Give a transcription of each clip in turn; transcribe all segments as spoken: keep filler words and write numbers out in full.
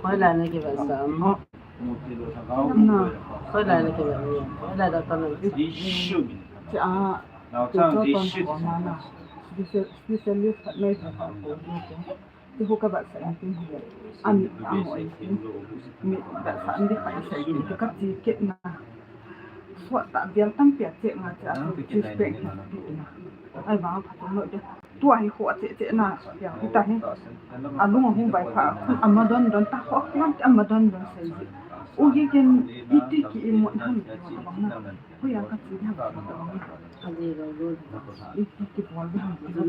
Hoilai na kivet sa mo. Na, hoilai na kivet mo. Hoilai da ta na. Cha, cha, cha, specialist khat nei ta ko. Ti hu ka bat sa in tin hi. An, an ho in tin. Mi bat sa in di ka sa in tin. Ka ti ke na. Suat ta bial tam pia che nga cha. Ti spek na. Ai vang pha to no de. Tua hi ho che che na. Ya, ta hi. A lung hung bai pha. Ama don don ta ho. Ama don don sai. U gi ken iti ki i mo han. Hu ya ka ti na.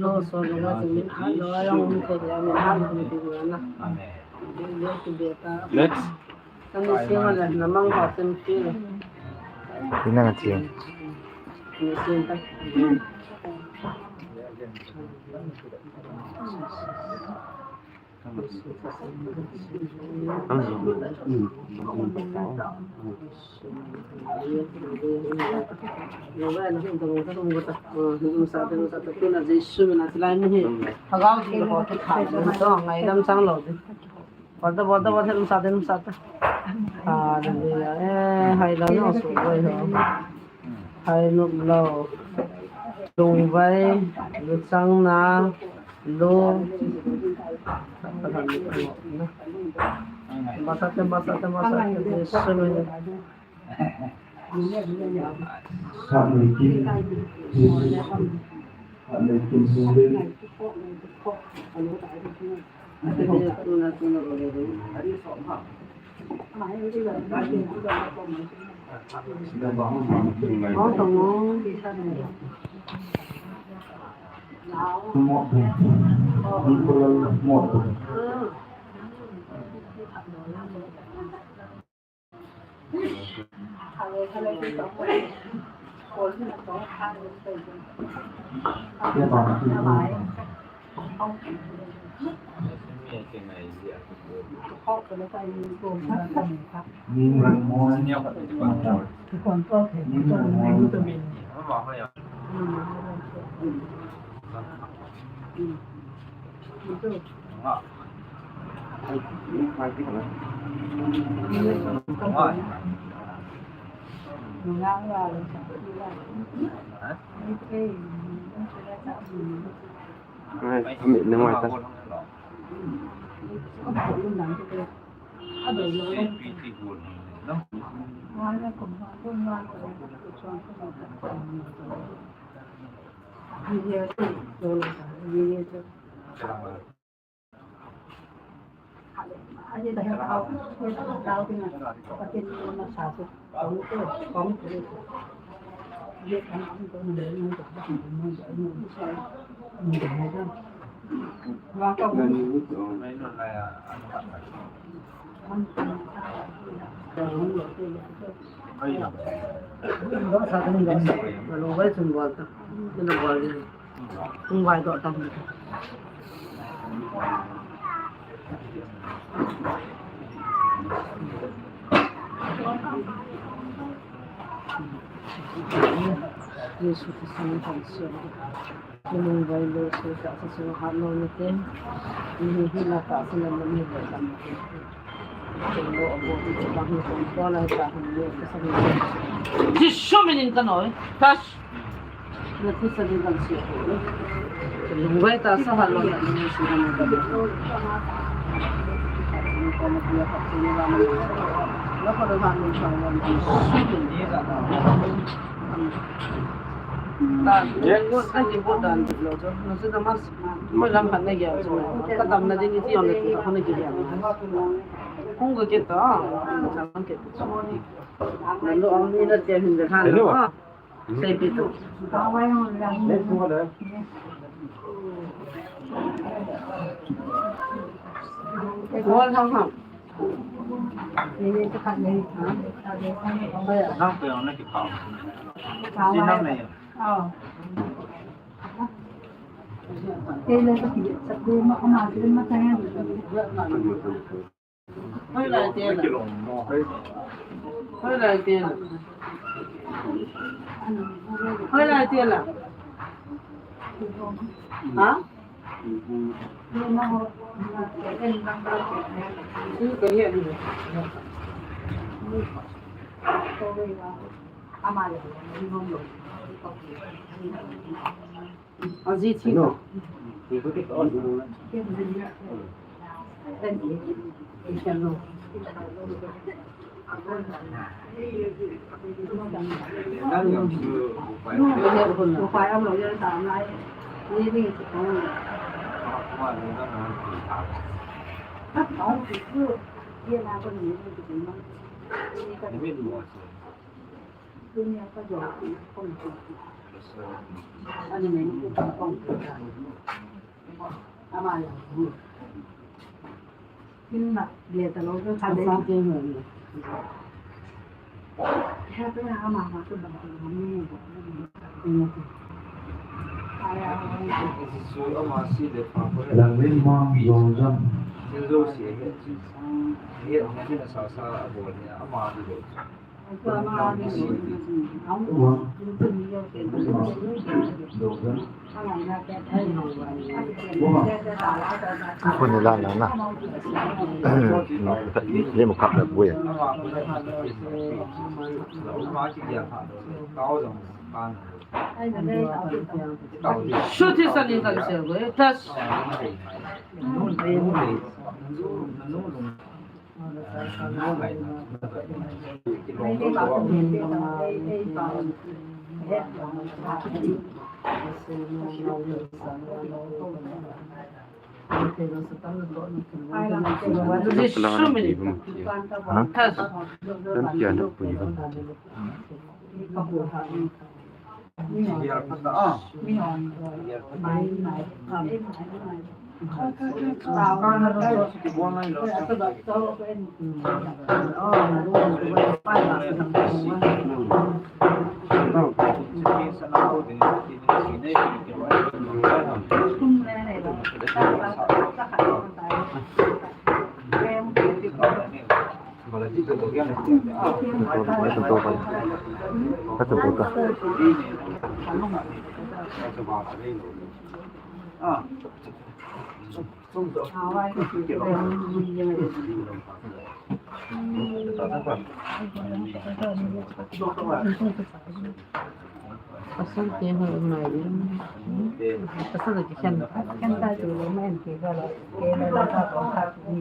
Lo so lo ma tu min ha lo ya um ke ya min ha min ti na. Next. Kami siya wala namang ha tin ti. Ina nga siya. Ni siya ta. Bolta, bolta, bolta, bolta, bolta. Hallelujah. Eh, hai la no su boi ho. Hai nup lou. Lungvai, luchang na, lu. Masa te, masa te, masa te, Jesu min. Khat le kin, Jesu. Khat le kin, Jesu. Ai, kami na ngai ta. Tung vai doh tam. Jesu Kristo min thangsiah. Nung vai lo su ta sa su ha lo ni te. Ni hi na ta sa na ni lo tam ni te. Jesu minin ka noi. Touch. Na thisa ding kan siah ko. Lungvai ta sa ha lo na ni su na ni ka. Na ko da ha lo sa lo ni. Dan, yes. Ka kibol dan lo chu. Nachu da mas, mo lam khat na gel chu. Ka damna ding iti on le ka na kigel. Hung ka kit ta. Ka kit. Nalo ang ni na te hin da han. Hello. Sei pi tu. Wall hang hang. Nang pe ang na kipau. Si nang na yun. Hoi lai te la. Hoi lai te la. Hoi lai te la. Ha? Ka hi. Aji thi. No. Langlen mang zong zong. Kuni la na na. Le mo kap da buya. Shuti sa ni kan se go. Tas. Pasal te ho mai. Pasal ke khen, khen ta tu lo mai ke ga lo. Ke lo lo ta ko ta ni.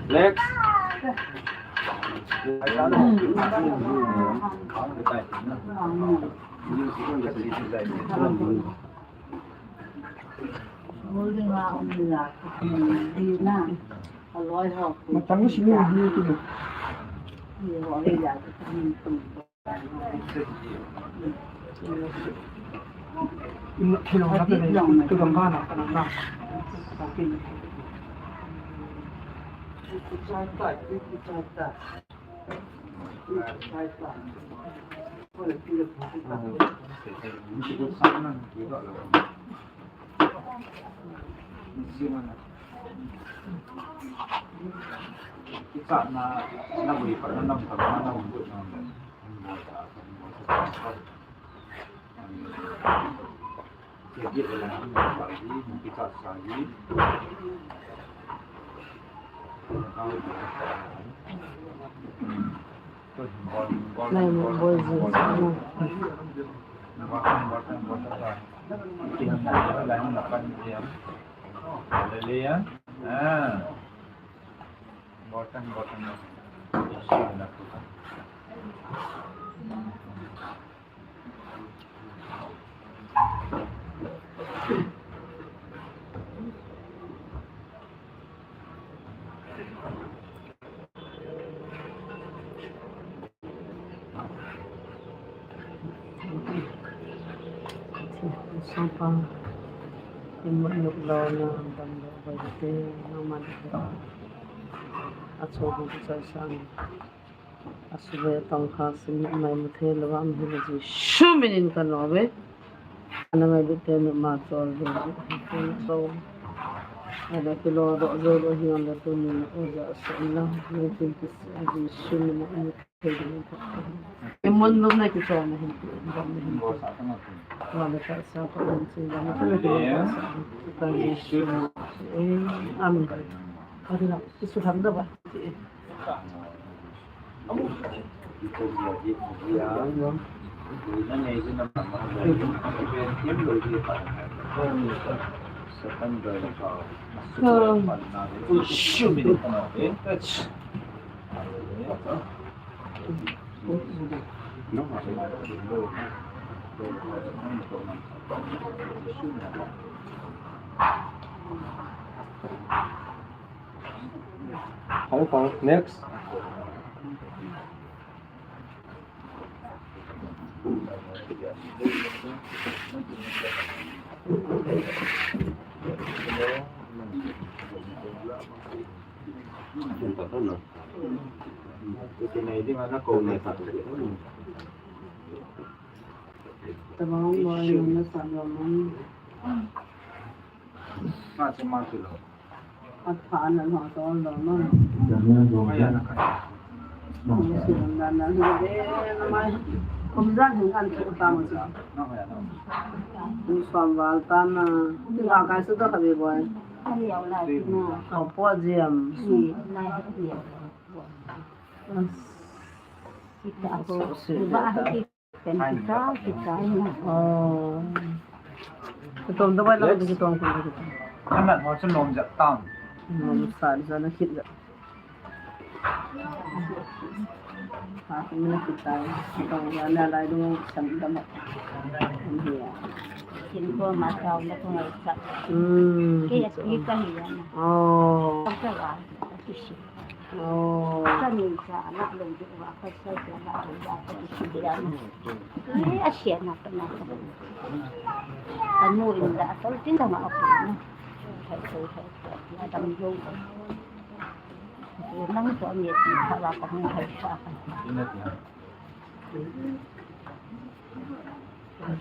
Lex. Holding on the, uh, Matang si ni hi tu. Ina thilo na tu dong ba na na. Lai mun boi jin sa na. Hallelujah. Ah. Bottom, bottom, bottom. Sapa, imut nuk lo na, dam lo bai te, no man te. Acho bu cha sang. Asube tong kha simi mai mu the lo am hi le Jesu min in ka no ve. Ana ngai bit te nu ma chol ve. Ko. Ana kilo do jo lo hi on le tu ni na o ja so na. Ni tin ki Jesu min in. Imon lum na ki chol na hin. Wala ka sa ko hin si na. Ka Jesu. Amen. Adina, isu tham da ba. Hong Kong, next. Tabang boy, nang na sa naman. Mati, mati lo. At paan na ho to lo no. Ayan na ka. Ang silang na na. Eh, naman. Kumdan hanggang sa utama sa. Ang suam wal tan na. Tinggal ka sa to, kabi boy. Opo, Jim. Kita ako. Kita, kita na. Oh. Kitong da wala ko kitong ko. Ana mo sa nom ja tang. Nom sa sa na kit ja. Ha, mina kita. Kitong ya na lai dong sam da ma. Iya. Kin ko ma sa na ko ngai sa. Hmm. Kaya kita hiya na. Oh. Sa wa. Kasi Oh. Sa minsan, anak lang din, wa ka sa, sa, anak lang din, sa, sa, sa, eh, asya na, na, na. Ano, inda, sa, tinda, ma, ako, na. Sa, sa, sa, sa, ya, dam, yung. Yun lang po ang yes, sa, wa ka, ang, sa, sa, sa.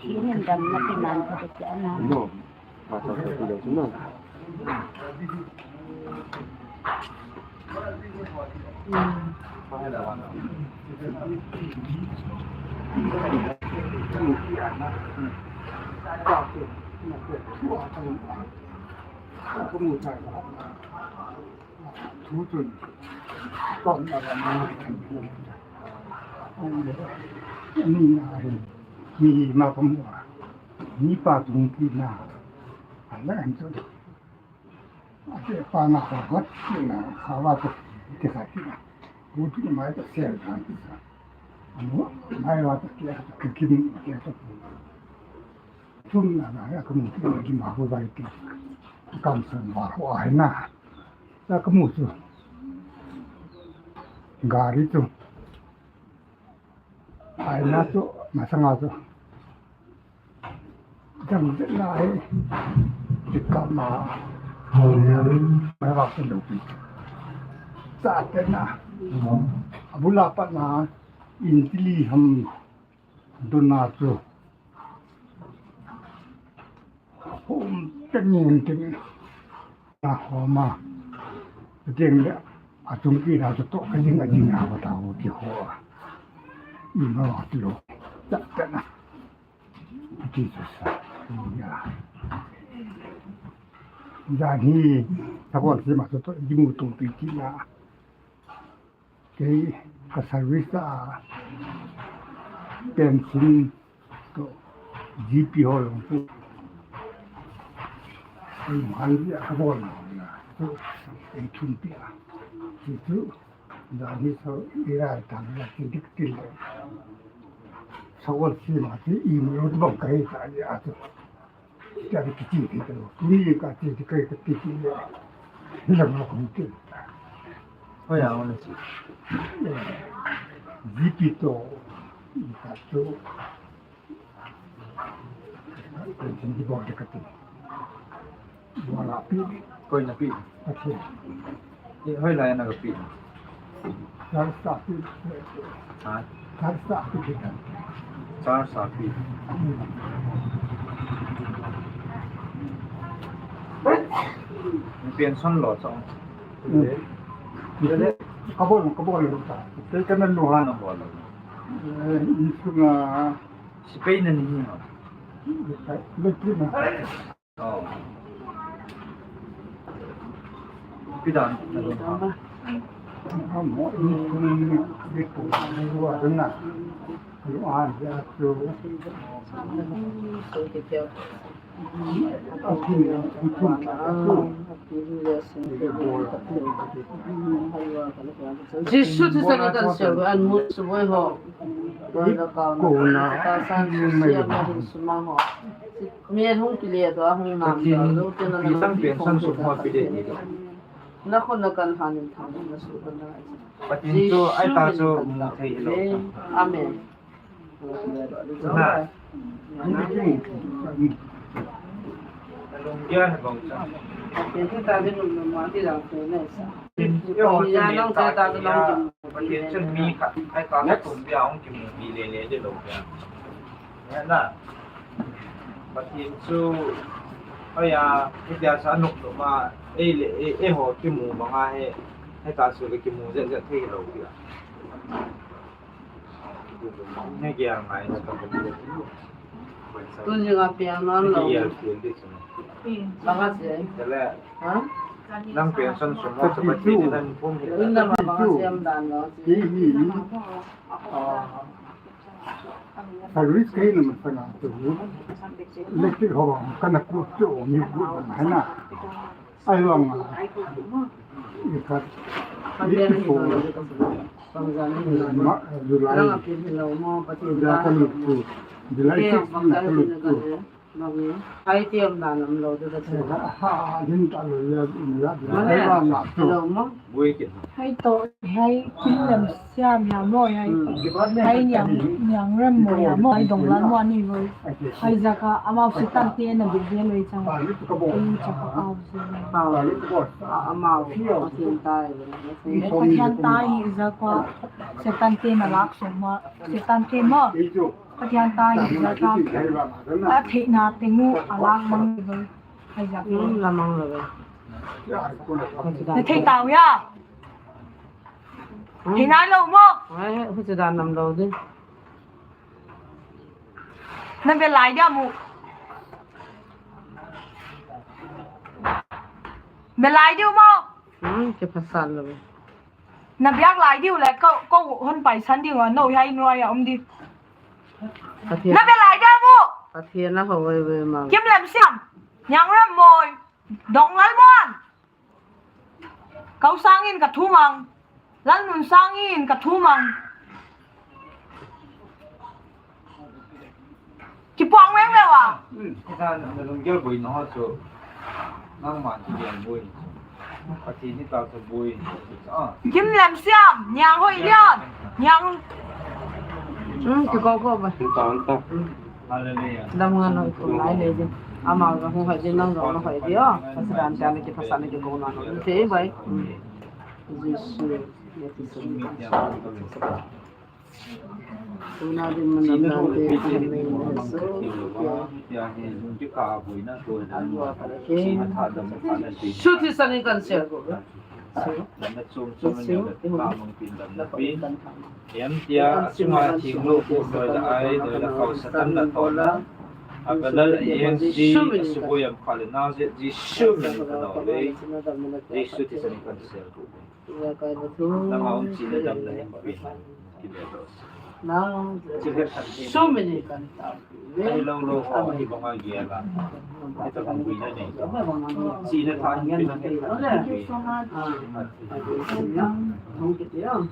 Sinin dam na kinan ko sa ana. No. Masa sa kilo sino? Thu chun, ton a ram a, ni na hin, ni ma pa mu a, ni pa tung ki na, a la an chun. A te pa na ka got, na, kha wa to, te kha ki na. Gu tu mai ta sel kan ti sa. Anu, mai wa ta ke, ke ki ni, ke ta. Tum na na, ya ka mu ki, ki ma hu bai ki. Kam san wa ho ai na. Takamu chu. Gari chu. Aina chu, masanga chu. Jang jena hi. Tikama. Mai va chu lopi. Sa tena. Abula pa na. Intili ham. Dona chu. Hom tengin tengin. A homa. Teng le. Atung ki na to ka jing a jing a ta ho ki ho. Ima ti lo. Ta ta na. Ti sa sa. Ya. Jani. Ta ko si ma to to jimu to ti ki na. Kei ka service a pension to G P ho jong chu ei man dia ka bol na na chu ei thum pia. Chu chu da hi so ira ta na ti dik ti le. Sa ol si ma ti i mi ot bang ka hi ta ya chu. Kati kiti kiti. Tuni kati kiti kiti kiti. Hilang lo kung kiti. Hoiya, hoiya si. G P to. Kati. Kati di bol kati. Wala pi. Koi na pi. Kati. Hoilai na ka pi. Charge sa pi. Ha? Charge sa pi. Charge sa pi. Pension lo chang. Ka bol, ka bol lo ta. Kei ka na lo ha. Na bol lo. Eh, insung a. Sipai na ni ha. Le ki na. Oh. Pi dan na lo ha. Jisu Krista na kan sel an mu su boi ho. Ko na. Ta san su sia ma hin su ma ho. Mel hung kile to, hung nam to, lo te na. Pathen, na lo pi hung sung ho pi de ni to. Na khun na kan han in thang na su kan na. Pathen chu ai ta chu mu thei lo. Amen. Na. Lung dia he bong cha. Pathen chu ta de lung ma ti la ko na sa. Pathen chu mi khat ai ta tum dia hung kimu pi le le de lo dia. Na. Pathen chu, aya, hitia sa nuk nuk ma, ei le, ei, eiho kimu banga hi, hita chu le kimu jet jet thei lo kila. Ne gel ngai na ka. Tun jing a piang nam lo. Gel kil di chu. Banga se. Tele. Ha? Nang pension sum mo sa Pathen chu nan pum hi. Tun na ma banga siam dan lo. Ah. Service kei na masanga tu. Electric ho kana ku tu ni ku na na. Ai long. Ni ka. Ni ku. Ma, July. July ka lu tu. July six na ka lu tu. Hai tiam dan am lo de ka. Ha, ha, din ta lo ya, ya, ya. Hai to, hai kin lem siam ya mo, hai. Hai niang, niang rem mo ya mo, hai dong lan mo ni mo. Hai jaka, amau si tan te na bi de lo i chang. Ai cha ka au si. Amau, a tin tai. Pathen tai jaka, si tan te na lak so mo, si tan te mo. Pathen tai jaka, a theina te ngu a lang mang le. Hai jaka. Hmm, la mang le. Na thei tau ya. Hmm. Thei nai lo mo. Ai, hu chu dan nam lo de. Na be lai dia mu. Be lai dia mo. Hmm, ke phasan lo. Na biak lai diu le, ko, ko hon pai san diu a, no, hai no, ya, um di. Pathen. Na be lai dia mu. Pathen na ho, we, we, ma. Kim lem siam. Niang rem mo. Dong lal mo an. Kau sangin ka thu mang. Lal nun sangin ka thu mang. Kipuang weng le wa. Hmm, ka na lung gel boi no chu. Nang man chu gel boi. Kim Lam Siam, Niang Hoi Lian, Niang. Hmm, kiko ko ba. Hallelujah. Dam nga noi ko lai le din. Ama ga hung hai din, nang ga hung hai din, oh. Pasidan cha ne ki pasa ne ki ko na no. Te bai. Hmm. Jesu. Tuna din manam na de. Shuti sani kan share ko. Em tia, sunga thing lo ko doi da ai, doi da kau Satan na tola. Abalal a eng si, asuboi am kha le na je, Jesu min ka no le. Jesu ti sani kan share ko. Nang a um chi le dam na hin pi. Ki le dos. Nang, so many kan ta. Ai lo lo ko hi bang a gel a. Ita bang bui na nei. Chi le tha hin pi na nei. Thank you so much.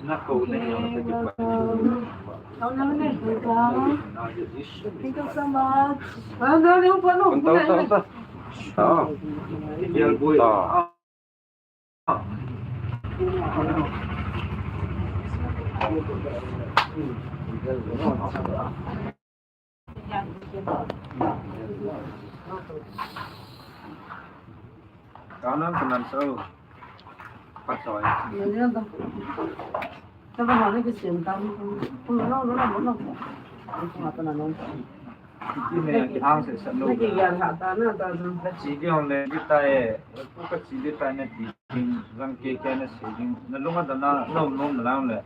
Na ko le yo na ka ki pa. Thank you so much. Ah, no, no, no, no. Tao, tao, tao. Tao. Gel bui. Tao. Kanan kanan so. Pat so. Taba hone ki sim tam. Kulo lo lo lo lo. Kulo lo lo lo. Kiti ne kihang seh seh lou. Na kigel ha ta na ta jong. Na chi ding le di ta e, pu ka chi di ta na ti ding, jang ke ke na sei ding. Na lung a da na, na um nom na lang le.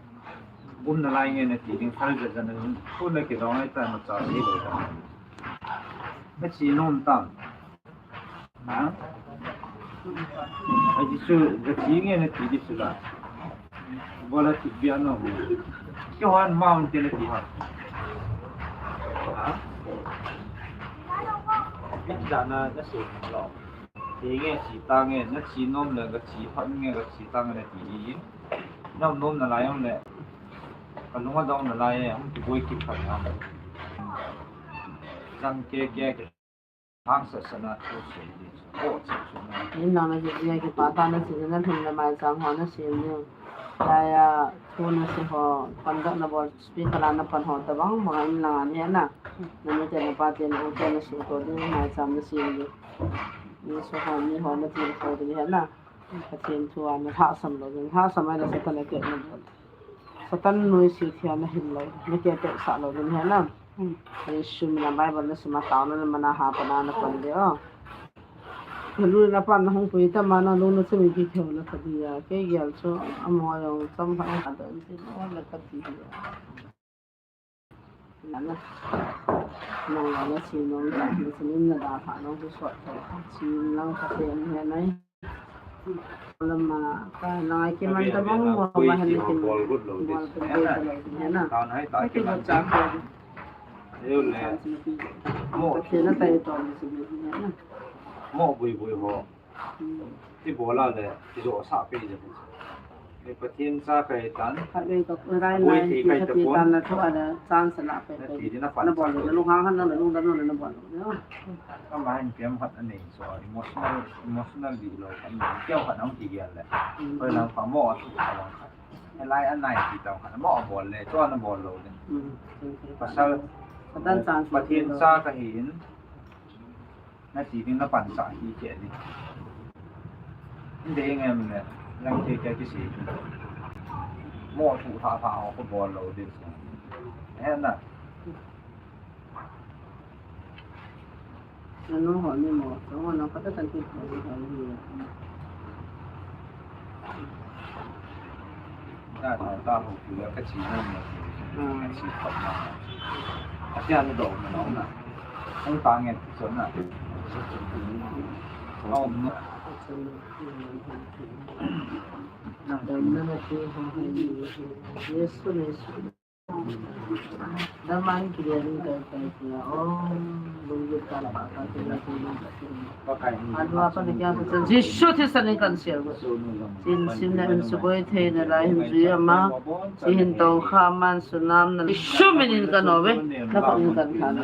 Um na lai nge na ti ding, phal ja ja na, pu na kidong ai ta na cha sei lou ta. Na chi nom tam. Ha? Aji chu, ga chi nge na ti di chu la. Bola ti bia no. Keiho an ma un te na ti ha. Ha? Bit da na, na se lo. Ti nge chi ta nge, na chi nom le, ga chi phat nge, ga chi ta nge na ti di. Nom nom na lai le. Ka lung a dong na lai, hung kiboi kit phat na. Jang ke ke ke. Hang sa sa na thu sei di chu. Oh, chu chu na. Nin na na ji ji ki pa ta na si na thum na mai cham ho na si ni. Ya ya thu na si ho, pan da na bol speaker la na pan ho ta bang bang in la ni na. Na ni te na pa te na te na su to di mai cham na si ni. Ni su ho ni ho na ti ko di na. Pathen thu a na lhahsam lou ding, lhahsam a na Satan a keh na bol. Satan noise thei a na hin lou, na keh teh sah lou ding hi na. Hmm. Jesu min a Bible na sim a taona na mana ha pana na pan de o. Na lu na pan na hung pui ta ma na lu na chumi ki theu la ka di a. Kei gel chu amo jong cham khat na ka don ti no la ka ti a. Nang la na si nong ta, na si nin na da pha nong su suat ta. Si nang ka te ni he nai. Lam ma, ka nang ai ki man ta bang mo ma han ki bol good lo this. Bol good lo this he na. Ta nai ta ki man cha ko. Yo le. Mo. Ka te na tai to ni si ni he na. Mo bui bui ho. Hmm. Ti bol a le, ti jo sa pe je. Ni Pathen cha kai tan. Khat ve ka rai lai, ti kai ta pon. Tan na thu a le, chance la pe pe. Na ti di na pan. Na bol le, na lung hang han na, na lung dan na, na bol le. Ka ma hin piam khat a nei so, emotional, emotional di lo kan. Keu khat ang ti gel le. Hmm. Koi lang pa mo a thu a lang khat. Lai a nai ti tau khat, mo bol le, cho na bol lo le. Hmm. Pasal, Pathen cha ka hin. Na ti ding na pan sa hi ke ni. Inde ngem le, lang ke ke ki si. Mo thu tha tha ho ko bol lo ding. He na. Na no ho ni mo, so ho na ka ta tan ti ho ni ho ni. Ta ta ta ho ku ya ka chi na ni. Ka chi khop na. A tia na do na na. Ang ta ngen so na. Om na. Na da na na ti ho ni. Yesu, Yesu. Jesu Christa min in kan siam. Sin sim na in suboi thei na lai hin jui ama. Si hin tong kha man sunam na. Jesu min in kan ove. Na kan in kan kha na.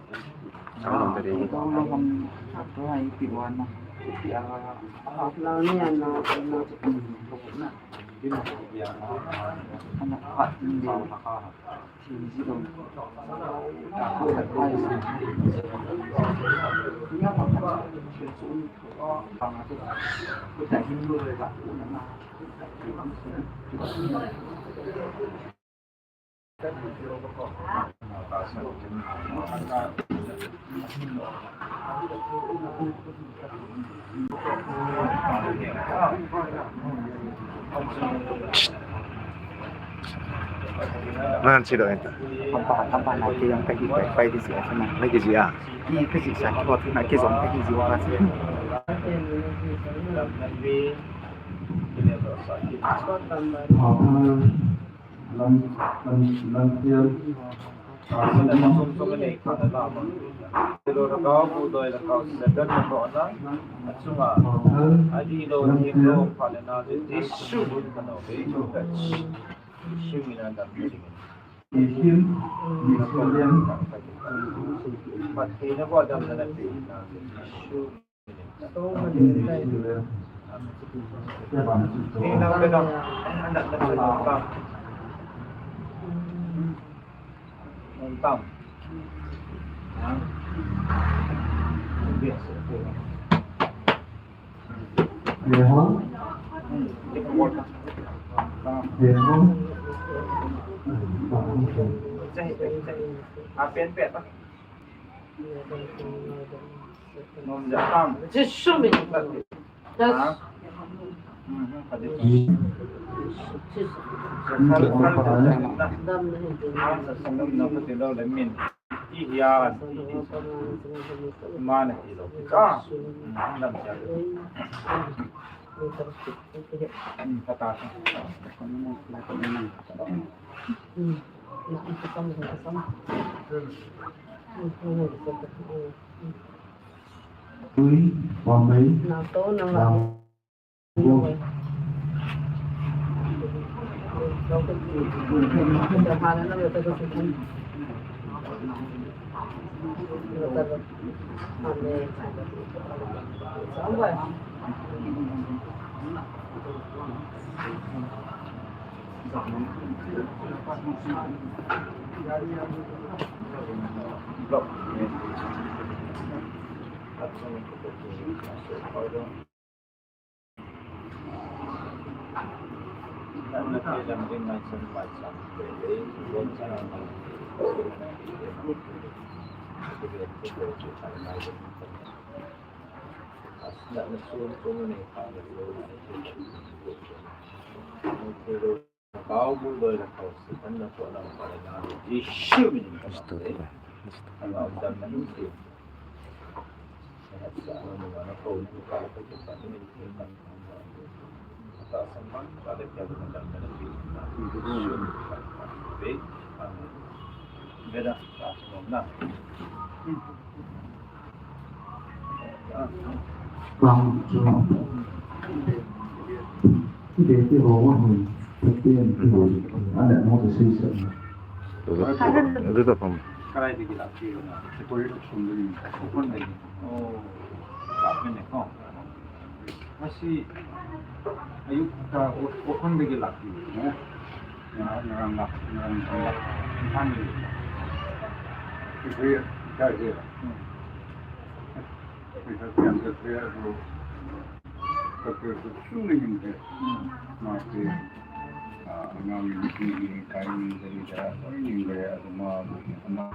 Nan si do enta. Tampa, tampa na ki yang ka hi pai, pai di si asa na. Na ki ji a. Ki, ki ji sa ki ho tu na ki zong ka hi ji wa si. Lam, lam, lam, lam, lam, lam, lam, lam, lam, Iya, mana ti lo. Ka. Lam siya. Kata sa. Ui, pamei. Masi ayuk ta o, o kon de gelak ni, eh? Ngarang, ngarang lak, ngarang lak. Kan ni. Itu ya, kita je. Hmm. Kita yang ke dia tu. Tapi tu sungai ni ke. Hmm. Masi, ah, ngam ni ni kai ni dari dah, ni dari ada ma, ma,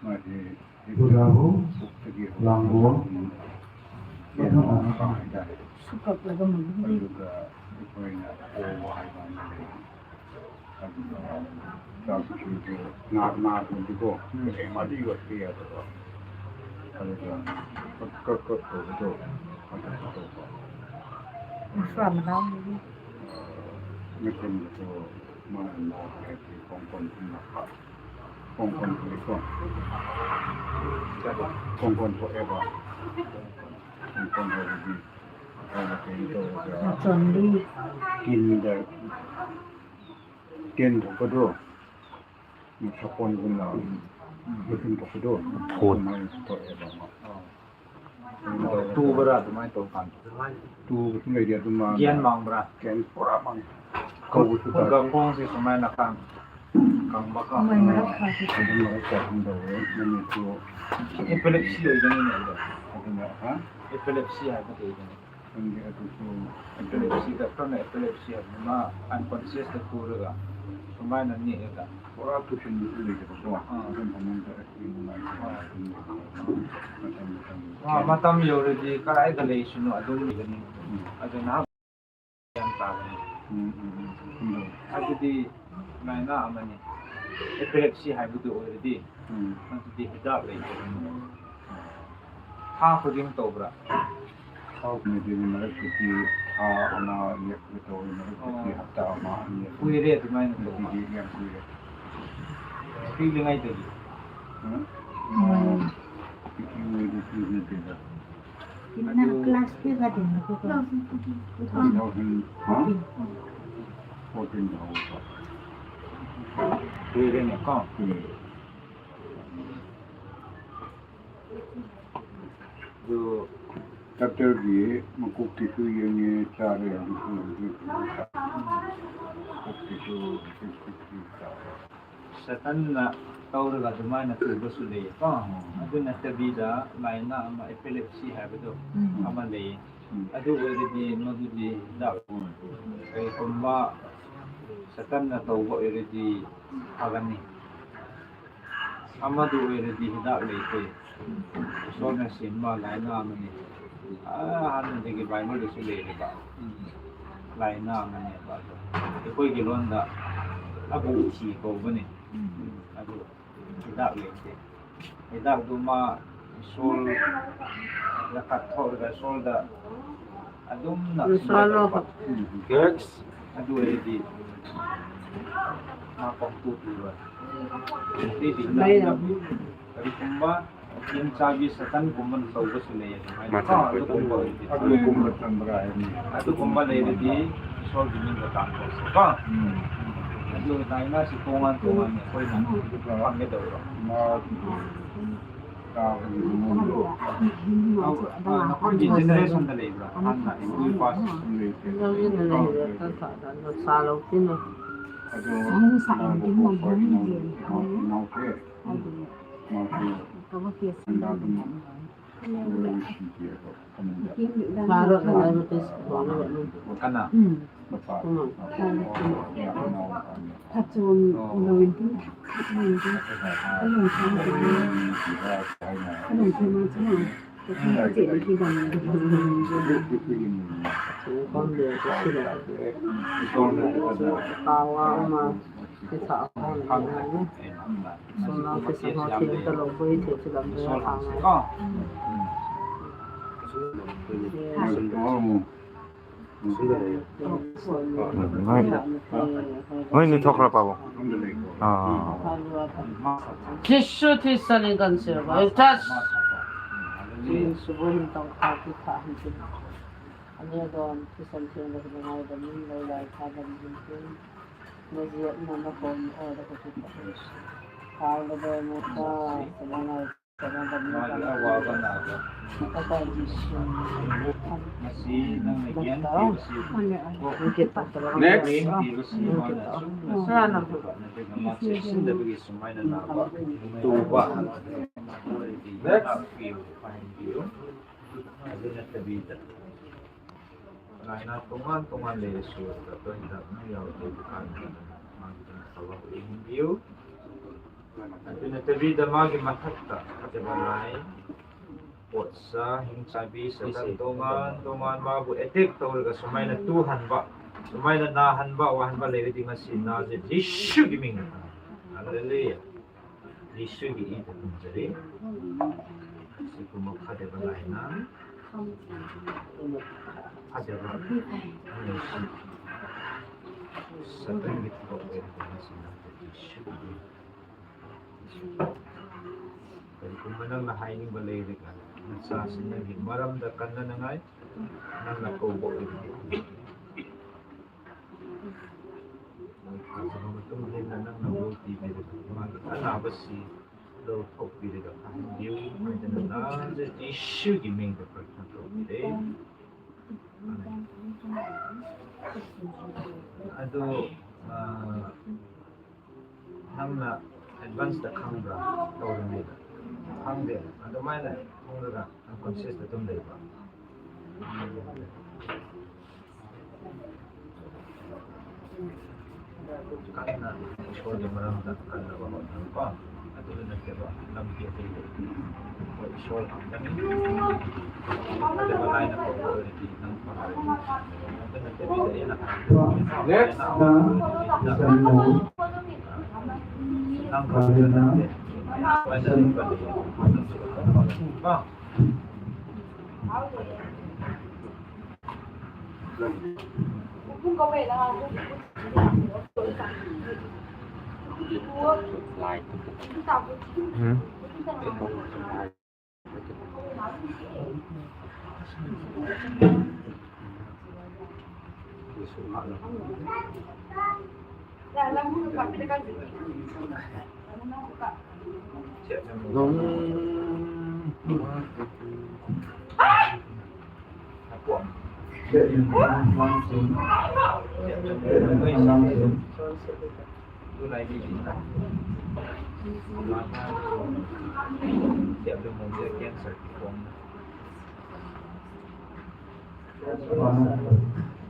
ma, Buddha ho, Langho, Mathang Ana. Sukak laga mangin. From now. Konkan forever. Konkan forever. Chonli. Kin da. Kin ko do. Sapon ko na. Kin ko do. Forever. Tu bara tumai to kan. Tu tumai dia tuma. Gian mang bara. Gian pura mang. Kau tu ta. Kau kong si sumai na kan. Kang baka. Mai mai ka. Kau tu mai ka tu da. Ni tu. Epilepsy oi ni ni da. Kau tu na ha. Epilepsy hai ka tu ni. Epilepsy, doctor na epilepsy hai ma unconscious da tu da. Sumai na ni da. Pura tu sin ni da ko. Ah. Wa, matam yo re di, ka ai ka lei sunu, adum ni gani. Adun ha, yan ta gani. Adu di, nai na amani. Epilepsy hai bu du already. Adu di hidak lei. Ha ko ding to bra. How can you do in electricity? How on our electricity, electricity, how to our electricity? Kuire tu mai na to. Kuire. Speak the ngai to. Hmm? Speaking with the student. Ina class ke ka din ko. Two thousand, huh? Fourteen thousand. Kuire ne ka. Kuire. Doctor bi, makup kisu yenge chare, makup kisu, makup kisu, makup kisu. Satan na taur ga duma na tu basu le pa. Adu na tabi da, lai na ama epilepsy hai badu. Ama le. Adu already madu di da. Kai kumba Satan na tau already agani. Amadu already hidak lei te. So na sim ma lai na mani. Ah, han de ki Bible de su lei ba. Lai na mani ba. Te koi ki lon da. Abu chi ko bani. Abu. Hidak lei te. Hidak duma sol la kat thor ga sol da. Adum na sol lo. Yes. Adu le di. Ma kong tu tu ba. Di di na. Kari kumba. Kin chabi Satan kumba na tau ba su le ya. Ma tau ba. Adu kumba tambra hai ni. Adu kumba le di sol di min ba tang ko. Ba. Adu na ina si kongan kongan ni koi na. Pang ke dau. Ma. Nakhon generation da leibra? Ahan na, ibu ipa. Kana. Phatchom louvin tin, kalungthim, kalungthim a chunga, kache le kidang. Kawa ama, kitha hon, sona kisa ho thil talou boi thil chilam boi a thang. Hoi, hoi, ni thok ra pa bo. Ah. Jisu Krista min in kan sel ba. Touch. Jisu bo hin tong kha ki kha hin tin. Ani don ki san theng da ngai da min lo lai kha da min tin. Na ji na na kon o da ko ki kha. Kha da da mo ta sa na ngai. Next. Next. Laina tongan tongan le su ka to hinda na yau te kan ma ki na sa wa in view. Atu na te vida ma ki ma thak ta ka te ba lai. Potsa hing chabi Satan tongan tongan ma bu attack to ka sumai na tu han ba. Sumai na na han ba wa han ba le ding a si na je Jisu ki min. Hallelujah. Jisu ki i ta kum jari. Si kuma kha de ba lai na. Kha de ba. Satan ki ta ba de ba si na Jisu ki. Kari kuma nang na hai ning ba le de ka. Na sa si na ki maram da kan na ngai. Nang na ko ba de. Nang ka sa ma tum le na nang na wo ti be de. Ma ka na ba si. Lo thok pi le ka kha hin diu, mai te na na, je Jisu ki min ka prathana thok pi le. Amen. Adu, ah, nang na advance da khang ra, tau ra mi da. Khang de, adu mai na, khang ra, unconscious da tum de ba. Kanna, Ishwar ke maram da kanna ba hotna ko. Atu na ke ba, lam ke te. Ko Ishwar kam da ni. Atu ba lai na ko ko ni ki nang pa. Atu na ke ba ya na. Next, na, na, na. Nang pa na. Ba.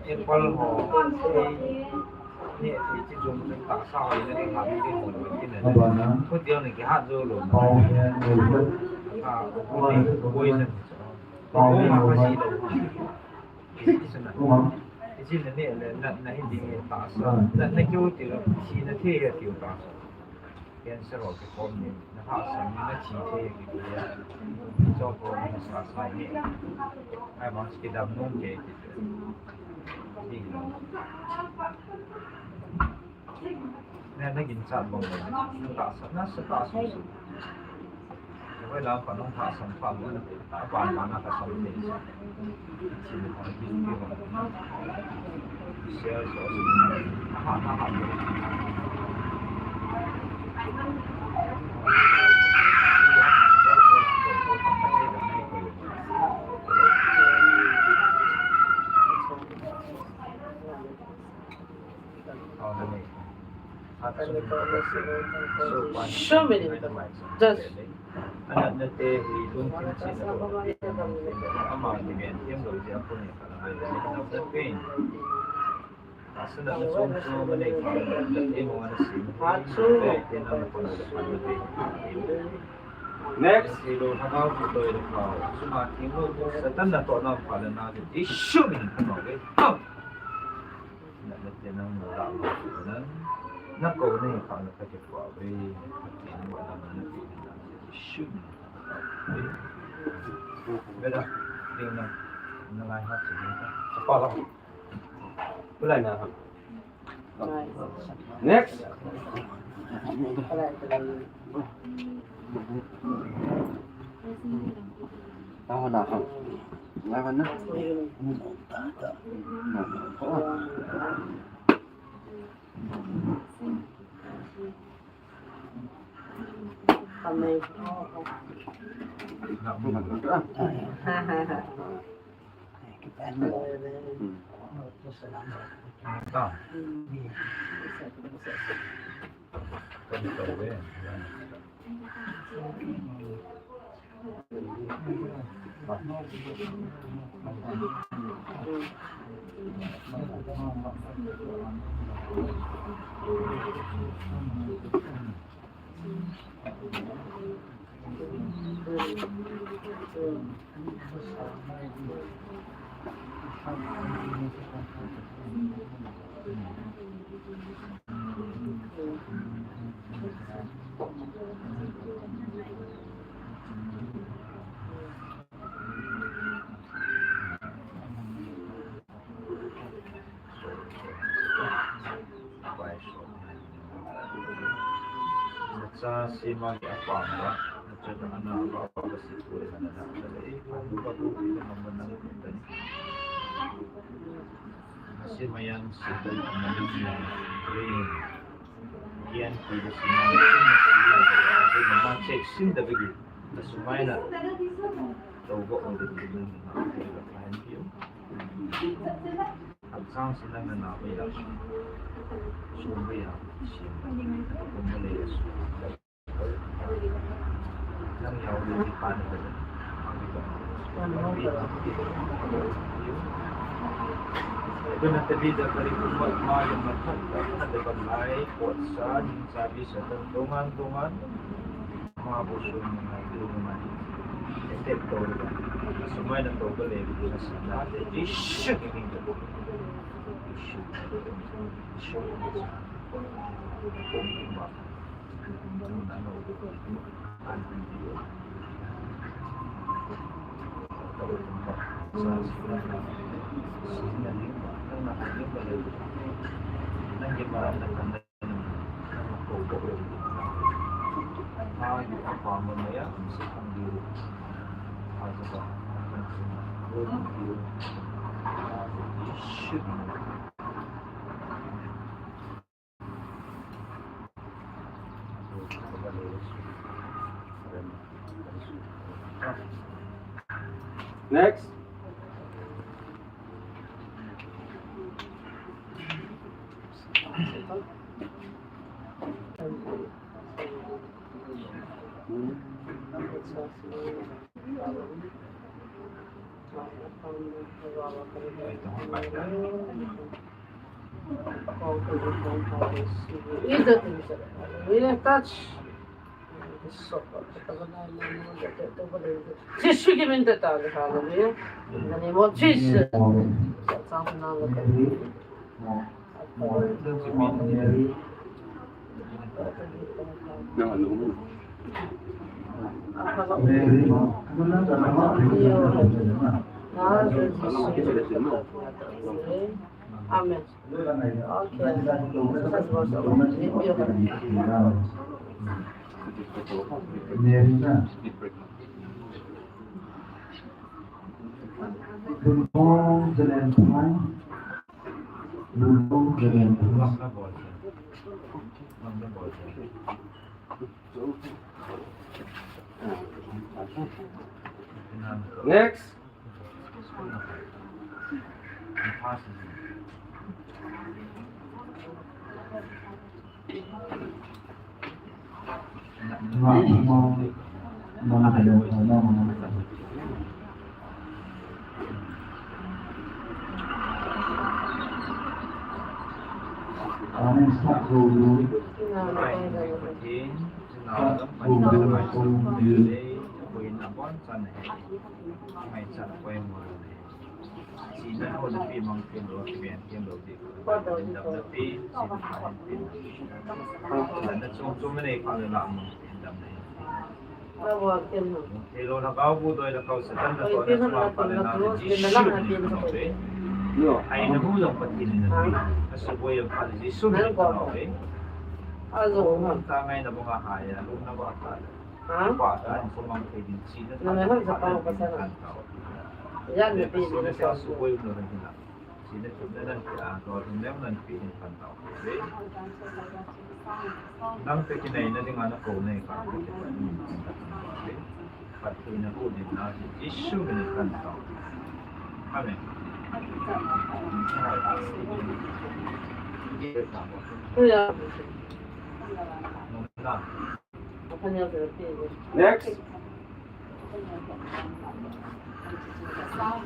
Apple ho, ni, ni chi jum jum ta sa ho, ni ha ni ho ni na. Ko dia ni ki ha jo lo. Ah, ko ni ko ni. Ko ma ka si lo. Isana. Isina ni le na, na hindi ni ta sa. Na, na kyo ti lo, si na ti ya ti ta sa. Cancer ho kikhom ni, na hahsat ni, na thi thei kiti a. Cho ko na sa sa ni. Ai, bang kidam nom kei kiti. Ti lo. Na, na ginchat bang le, na tahsan, na sa tahsan. Hoi lam pa nong tahsan pa mo na, a pa ma na ka sa te. Chin ko ki ki ho. Share so. Ha, ha, ha. Show me the, just Next. Satan na to na pala na Jesu min. Na, na te nang na la ma nan. Na ko ne ka na ka ke kwa ve. Ka te na wa na na te na Jesu. Beda, ding na. Na lai ha te na. Apa la. Pulai na ha. Next. Tahan na ha. Lawan na. Kamay. Cha sima ki apa ma, cha ana ba ba si ko na na na le, ba ko na ma na ko ta ni. Sima yang si ko na na na. Kian ki da sima, sima si da, ma check sin da bigi. Da sumai na. Da ba ko da bigi na. Hachang sina na na ba ya. Sum ba ya. Sum ba ya. Next. Touch. Jesu ki min te ta le, hallelujah. In the name of Jesus. Sa sa na le. Amen. Amen. Okay. Next. Thei lou lhagao bu doi lhagao Satan na toh na chunga pha le na le Jesu min in pha nau ve. Aina bu jong Pathen in na pe. Na suboi jong pha le Jesu min in pha nau ve. Ajo. Hung ta ngai na bang a hai a, lung na ba ta le. Ha? Ba ta in ko mang thei din chi na ta. Na me hon sa pa ko sa na. Yan na pe ni na sa suboi no na hin na. Sina chun na nan pe a, tua thum lem nan pe ding kan tao. Nang te kinai na ding a na ko nei ka. Pathen na ko ding na Jesu min kan tao. Amen. Next. Wrong.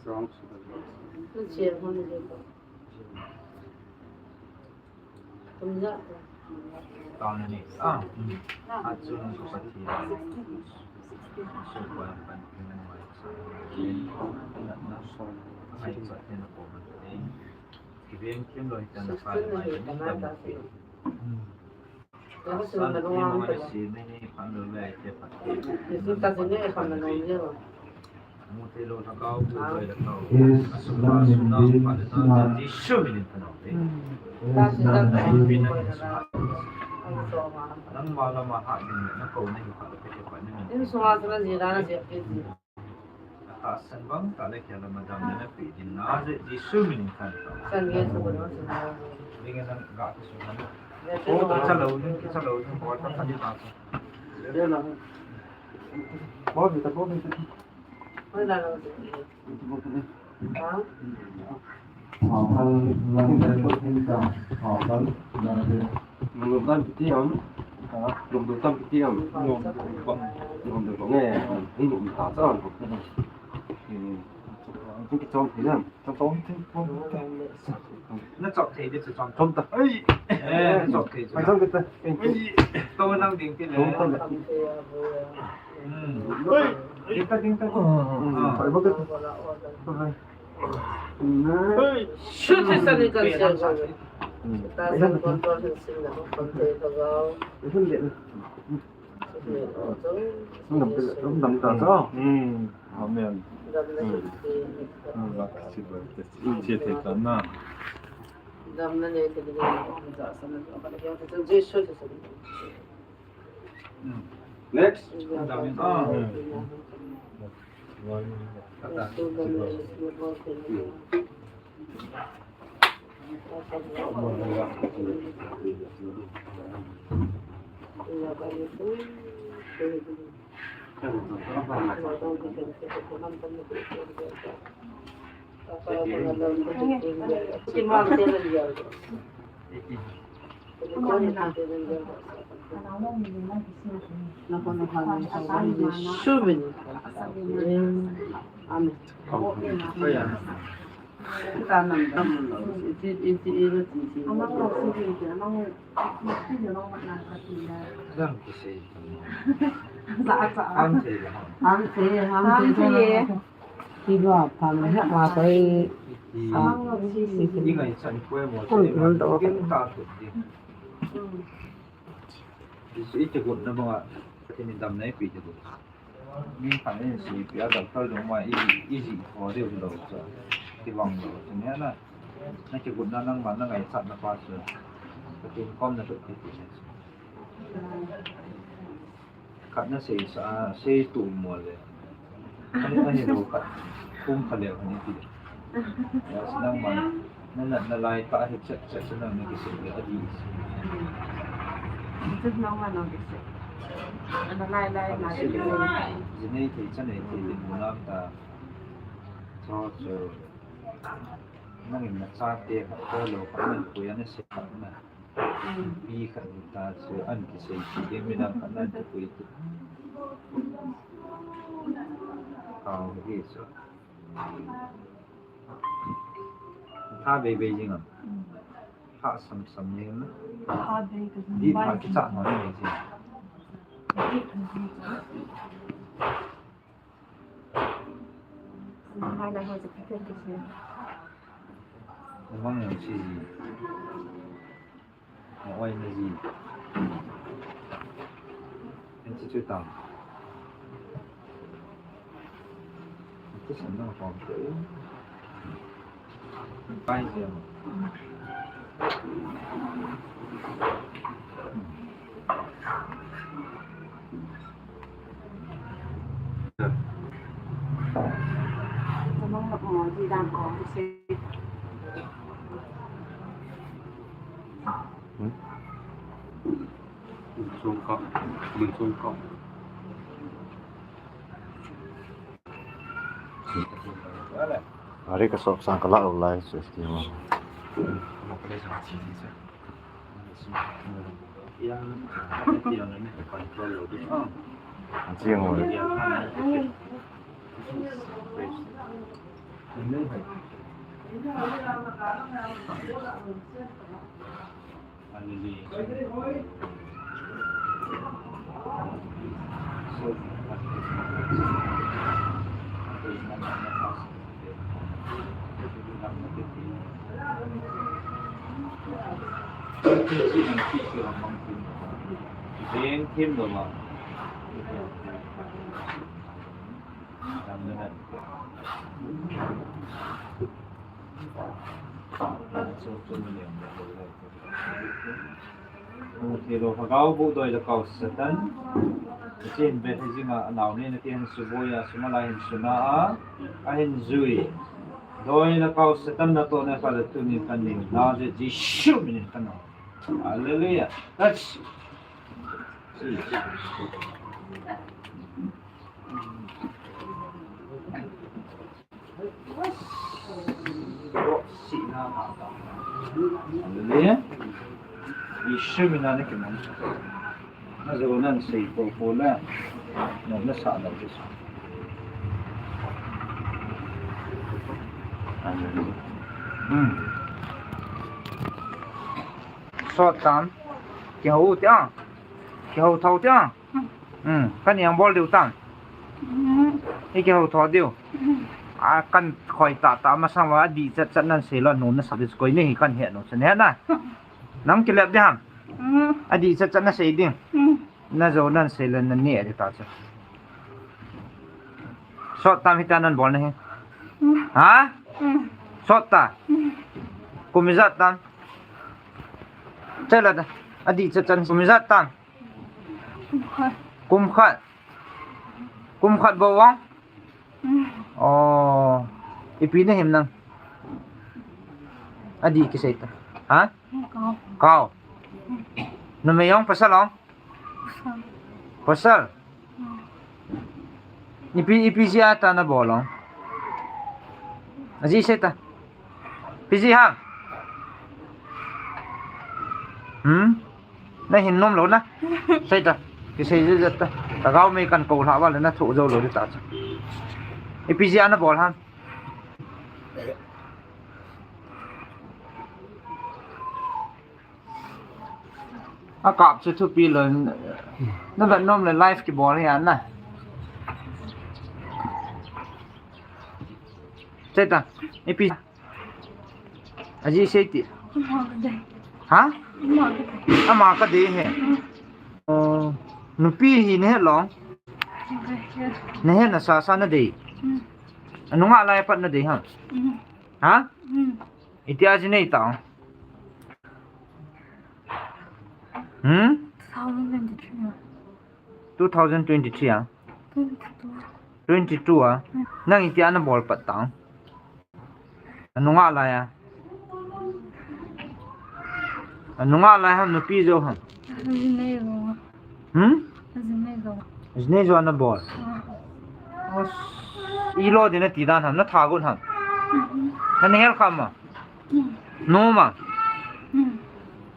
Wrong. Tao na ni. Ah. Achun ko Pathen. So ko yang pan kin na mai. Ngai sa tena ko man. Kiveng kim loi tena pa mai ni dam. San ni mo ni si ni ni pan lo le te pa. Yesu ta si ni pan lo ni. Lungdam tam kiti ham? Lungdam tam kiti ham? Lungdam bang e, lungdam ta chan. Lungdam kichom ti ham? Na chop thei di chu chom. Chom ta. Ai. Eh, na chop thei chu. Ai, chom kita. Ai. To nang ding ti le. Chom ta. Hmm. Oi. Ding ta, ding ta. Hmm. Ah. Ai, ba ka. Oi. Shoot, sa ni kan siya. Hmm. Ta sa kon to sin na ko te ka ga. Ai, chom ta. Lungdam ta, lungdam ta. Hmm. Amen. Hmm. Hmm. Next. Mi khat in seipeh a, doctor jong ma i, i jih kho diu lou chu. Kivang lou chu nia na. Na kigotna nangma na ngaichatna pa chu. Pathen kom na lut kiti. Khat na seisa, sei tu mo le. Ani, ani lou khat. Kum khat le ani ti. Ya, nangma, na, na, na lai ta hi chat, chat, chat, na, na kisei le, a di. Chat nangma na kisei. Ana lai, lai, lai. Ji nei thei, cha nei thei, le, mu nam ta. Cho, cho. Nangin na chate, khat ko lo, khat na ko ya na sei khat na. Pi khat ni ta chu an kisei ti ding mi dang khat nan ti pui ti. Kau hi chu. Tha bei bei jing am. Tha sam sam ni na. Tha bei ka jing. Di tha ki cha ma ni jing. Hai na ho chu ka ken ti se. Mang yang si ji. Oi, na ji. An chi chu tam. An chi san na pom te. Pai je. Ari ka sop sang ka la lai su sti ma. Ang chi mo. Thilo Lhagao boh doi le kau Satan. Hiche hin vet hijing a, anao nen ati hin suboi a, sum a lai hin suna a, ahin jui. Doi le kau Satan natoh na kha le tunin kan nei na je Jesu min in kan na. Hallelujah. Touch. Hallelujah. Jesu min a na kiman. Na jo nan sei po po la. Na, na sa na Jesu. Hallelujah. Hmm. Sot tam. Kihou tia. Kihou thou tia. Hmm, kan eng bol diu tam. Hmm. I kihou thou diu. Hmm. A kan khoi tah tah masang va adih chat chat nan sei lou, nu na sa diu koi ni hi kan he nu chan he na. Hmm. Nang kilep ding ham. Hmm. Adih chat chat na sei ding. Hmm. Na jo nan sei le na ni adi ta chu. Sot tam hita nan bol na hi. Hmm. Ha? Hmm. Sot ta. Hmm. Kum ijat tam. Chela ta. Adih cha chan kum ijat tam? Kum khat. Kum khat. Kum khat bou vang? Mm. Oh. Ipi nahim nang? Adih kisei ta. Ha? Kau. Kau. Numei ong pasal ong? Pasal. Pasal. Ipi, ipi jeh a ta nabol ong? Ajeh sei ta. Ipi jeh ham? Hmm? Nahin nom lou na. Sei ta. Kisei jeh jeh ta. Lhagao mei kan kou lha uva le nathoh jou lou ding ta chu. Ipi jeh a nabol ham? Akap chu thupi lou. Navet nom le live kibol hi ana. Sei ta. Ipi. Ajeh sei ti. Ama kadei. Ha? Ama kadei. Ama kadei hi. Mm. Oh, nupi hi nahet lou? Nahet. Nahet na sasa nadei. Mm. Anunga lai pat nadei ham? Mm. Ha? Mm. Itia ji nei ta? Hmm? Two thousand twenty-three. Two thousand twenty-three a? Twenty-two. Twenty-two a? Hmm. Nang itia nabol pat ta? Anunga lai a? Anunga lai ham, nupi jou ham? Ajinei jou. Hmm? Ajinei jou. Ajinei jou nabol? Ah. Os, ilo din nati dan ham, natha got ham? Hmm. Nana hel kha ma? Hmm. Nom a? Hmm.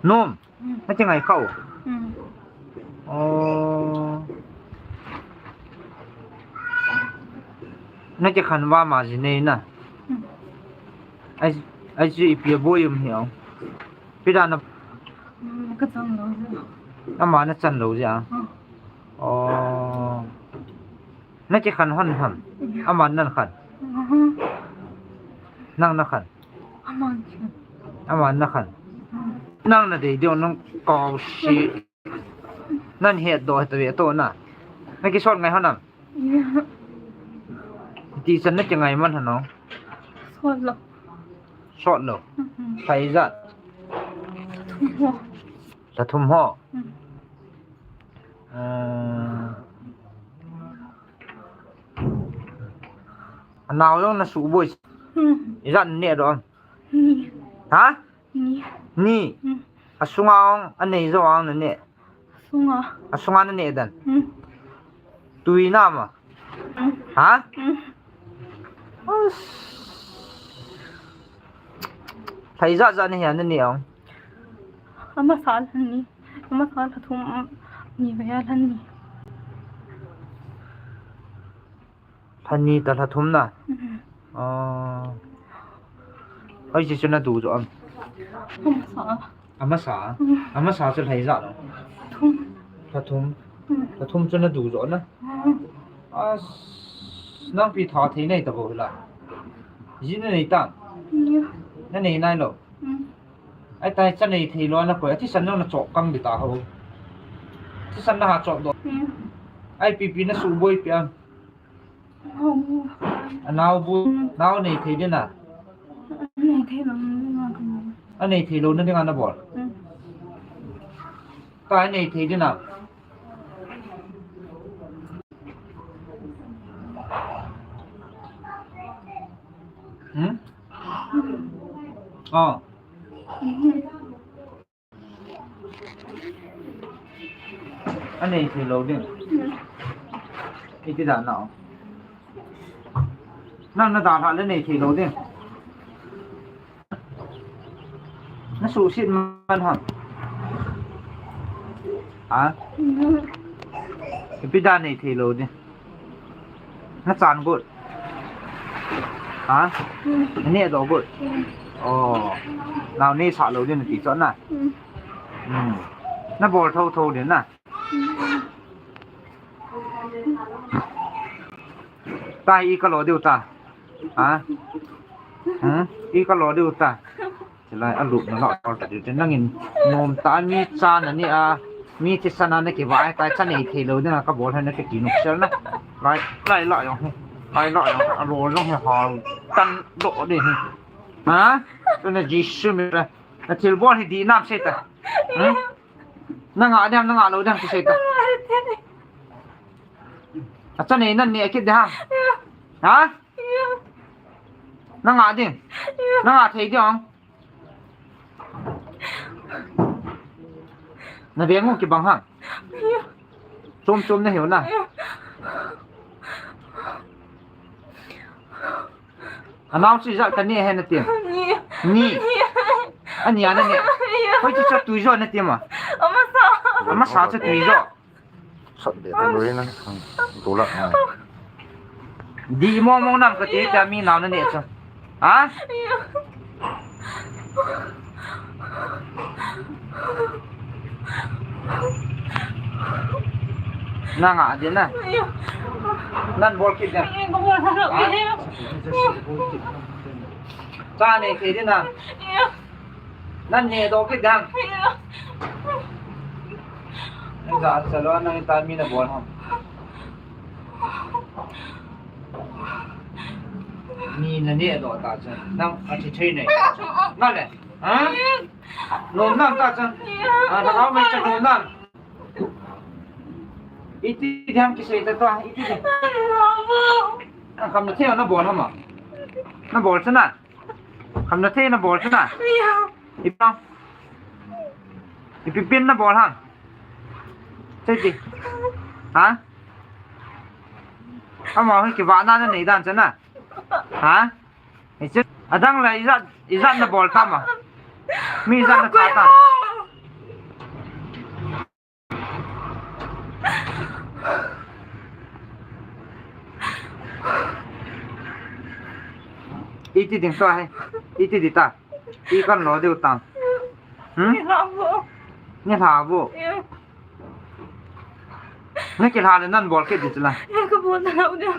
Nom. Hmm. Nache ngai kha u? Hmm. Oh. Nache khan uva ama jinei na. Hmm. Ai, ai ji ipi aboi um hi ong. Ipi dan a? Hmm, ka chan lou jeh. Ama nachan lou jeh a? Hmm. Oh. Nache khan hon ham? Hmm. Aman nana khan? Hmm. Nang nakhan? Aman khan. Aman nakhan. Hmm. Nang nadei diu nang kau si. Nana het doh het ve to na. Nakisot ngai hon am? Ya. Iti chan nache ngai man hon ong? Sot lou. Sot lou. Hmm. Lha ijat? Lha thum ho. Lha thum ho. Hmm. Ah. Anao jong nasuh boi. Hmm. Ijat naneh doh am? Ni. Ha? Ni. Ni. Hmm. Asunga ong, anei jou ong naneh? Asunga. Asunga naneh dan? Hmm. Tui nam a? Hmm. Ha? Hmm. As. Lha ijat jat nahi a naneh ong? Amasa lhan ni. Amasa lha thum, ni ve a lhan ni. Lha ni ta lha thum na? Mhm. Ah. Hoiche chu nadu joh am? Amasa. Amasa? Mhm. Amasa chu lha ijat lou? Thum. Lha thum. Mhm. Lha thum chu nadu joh na? Mhm. As, nang pi tha thei nei ta bou hila. Ji nanei tam? Ni. Nanei nai lou? Mhm. Ai tai, cha nei thei lou na koi, athisan jong nachop kang ding ta ho. Thisan naha chop doh. Mhm. Ai pipi nasuh boi pi am? Nao bu. Anao bu, hmm. Nao nei thei ding a? Nei thei lou na dinga ka bol. Anei thei lou na dinga nabol? Hmm. Ka nei thei ding a? Hmm? Oh. Hmm. Anei thei lou ding. Iti dan nao. Nang nadalhah le nei thei lou ding. Nasuhset man ham? Ha? Ipi dan nei thei lou ding. Nachan got. Ha? Hmm. Naneh doh got. Hmm. Oh. Nao neisah lou ding nati chu na. Hmm. Hmm. Nabol thotho ding na. Hmm. Tai, i kalo diu ta. Ha? Hmm? I kalo diu ta. Chulai alupna lah kal ta diu te, nangin nom ta, mi cha nanei a, mi thisan a nakivah tai, cha nei thei lou dinga kabol hi nati kinuk sel na. Lai, lai lah jong hi. Lai lah jong hi. Alo jong hi hal tan doh ding hi. Ha? Tuna Jesu mi la. Nathilbol hi dih nam sei ta. Ha? Na ngah dem, na ngah lou dem, kisei ta. Acha nei nan neh kit dem. Ha? Na ngah dem. Na ngah thei dem. Na veng u kibang ham. Chom chom na hiu na. Anao chu ijat ka neh ham nati. Ni. Ni. Ani a na neh. Hoi chu cha tui jo nati ma. Amasa. Amasa cha tui jo. Sat de ta loi na. Tula. Di mo mo nam kati ta mi nao na neh chu. Ha? Na ngah dem na. Nan bol kit dem. Ha? Cha nei thei dem na. Nan neh doh kit dem. Nang ja cha lou, nang ita mi na bol ham. Mi na neh doh ta chu. Nang a thi thei nei. Na le. Ha? Nom nam ta chu. A, na au mai cha nom nam. Iti dem kisei ta to, iti dem. Kham na thei na bol ham a. Na bol chu na. Kham na thei na bol chu na. Ipi. Ipi pen na bol ham. Sei ti. Ha? Ama hi kivahna na nei dan chu na. Ha? Hiche adang le ijat, ijat na bol tam a. Mi ijat na cha tam. Iti ding to ahi. Iti ding ta. I kan lo diu tam. Hmm? Nilhah vo. Nilhah vo. Io. Na kilha le nan bol kit ding chu la. Io, ka bol ta lou diu.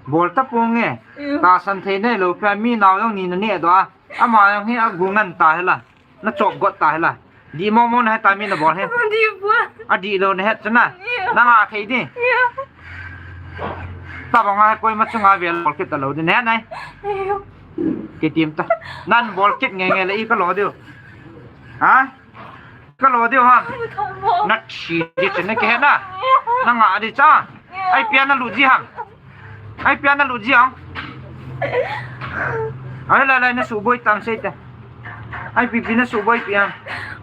Bol ta ponge. Io. Tahsan thei nei lou pia mi nao jong ni na neh doh a. Ama jong hi agu ngen ta hi la. Na chop got ta hi la. Di mo mo na het ta mi na bol hi. Di bol. Adih lou na het chu na. Io. Na ngah thei di. Io. Tabang a koima chunga vel bol kit ta lou di na het nai. Io. Kitim ta. Nan bol kit nge nge le i ka lo diu. Ha? Ka lo diu ham. Ka lo. Na thi di chu na kihe na. Na ngah di cha. Ai pia na lut ji ham. Ai pia na lut ji ham. Ai lai lai na suboi tam sei te. Ai pi pi na suboi pi ham.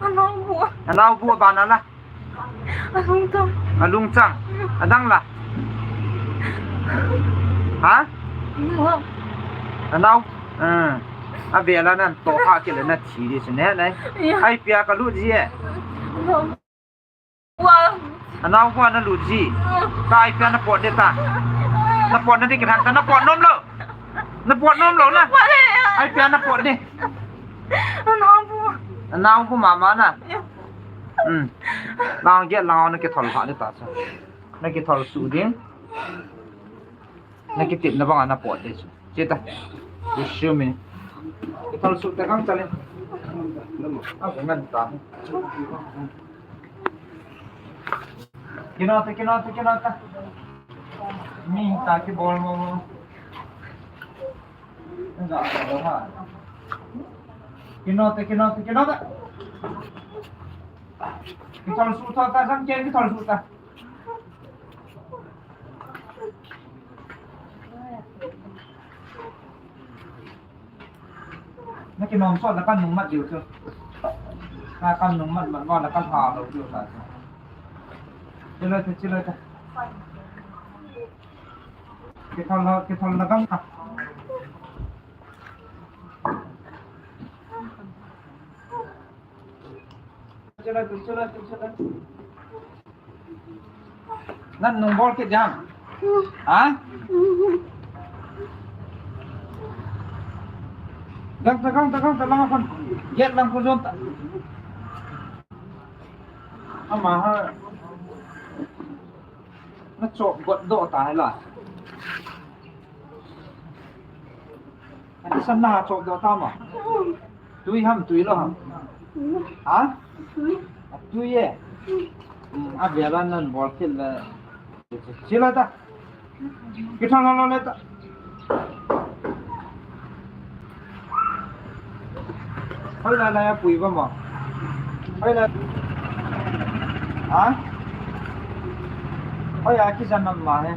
Anao bu. Anao bu ba na la. Alungchang. Alungchang. Adang la. Ha? Anao. Anao. Ah. Avel a nan toh kha kit le na thi di chu ne nai. Io. Ai pia ka lut ji e. Anao. Anao bu a na lut ji. Io. Ta ai pia na pot de ta. Na pot na di kithan ta na pot nom lou. Na pot nom lou na. Pot e. Ai pia na pot di. Anao bu. Anao bu mama na. Io. Hmm. Lang get lang na kithol ha di ta sa. Na kithol su ding. Na kitepna banga na pot de chu. Che ta. Chu sumi. Kithol su ta kang chale. A ko ngan ta. Kino ta, kino ta, kino ta. Mi ta kibol mo mo. Kino ta, kino ta, kino ta. Kithol su ta, ta sang ken kithol su ta. Na kinom sot la kan nung mat diu chu. Na kan nung mat mat va la kan ha lo diu ta chu. Chiloi ta, chiloi ta. Kithol la, kithol la gam ta. Nan nung bol kit jam. Ha? Gang ta, gang ta, gang ta, lang kon. Get lang kon jon ta. Ama ha. Na chop got doh ta hai la. Ati san na chop doh ta ma. Tui ham, tui lou ham. Ha? Tui e. Hmm, avel a nan bol kit le. Chiloi ta. Kithol lou lou le ta. Hoi lai lai a pui ba ma. Hoilai. Ha? Hoiya kijan nam ma he.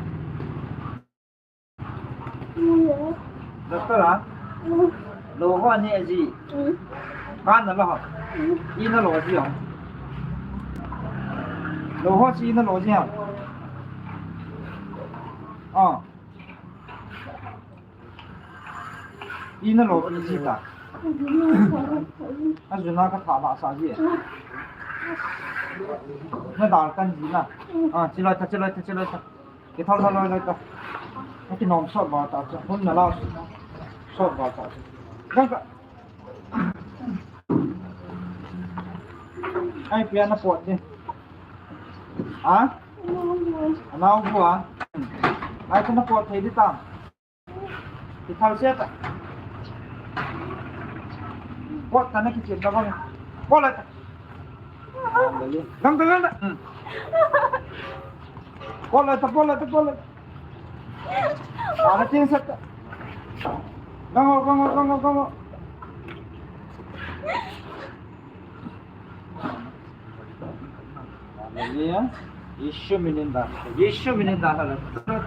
Doctor a? Lo ho ni aji. Kan na lo ho. I na lo ji ho. Lo ho ji na lo ji ho. Ah. I na lo ji ta. Ajuna ka tha ba sa ji. Na dal kan ji na. Ah, chilai ta, chilai ta, chilai ta. Kithal thal loi loi ta. Aki nom sot ba ta cha. Hun na la sot ba ta cha. Dang ka. Ai pia na pot ni. Ha? Anau bu a. Ai ka na pot thei di ta. Kithal se ta. Pot ta na kichim ta bang. Pot lai ta. Dang ta dang ta. Hmm. Pot lai ta, pot lai ta, pot lai ta. Ana tin sa ta. Dang ho, dang ho, dang ho, dang ho. Hallelujah. Yeshu minin da. Yeshu minin da. Hallelujah.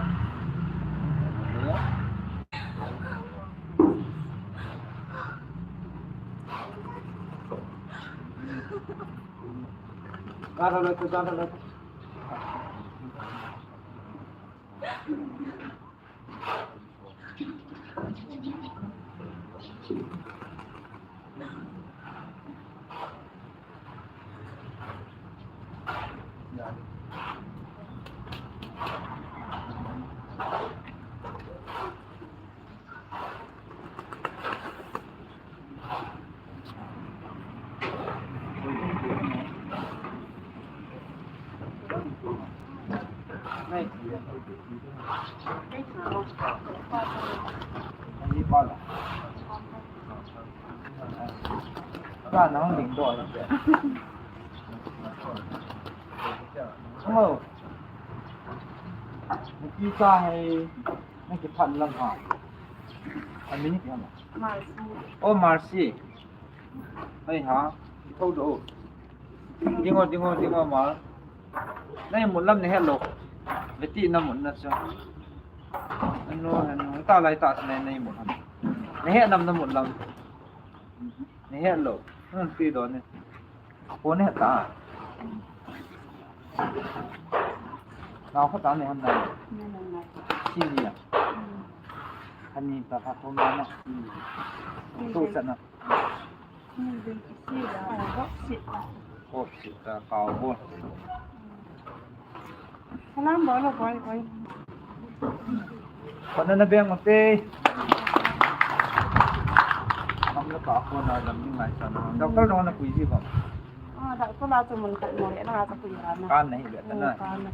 Hello. Nakiphat lam ha. Amin ni kiyama. Mercy. Oh, Mercy. Ai ha. Ito do. Dingo, dingo, dingo, ma. Nai mut lam ne hello. Beti na mut na cha. Ano, ano. Ta lai ta sa nai mut lam. Ne he nam na mut lam. Ne hello. Hmm, ti do ne. Ko ne ta. Nao kho ta ne han na. Si ni ya. Ani ta ka ko na na. To sa na. Ko si ta ka bo. Salam bolo, boy, boy. Pana na beng ute. Mam la pa ko na lam ni ngai sa na. Doctor no na pui ji ba. Ah, doctor la chu mun ta mo le na sa pui ra na. Kan nahi be ta na. Kan na.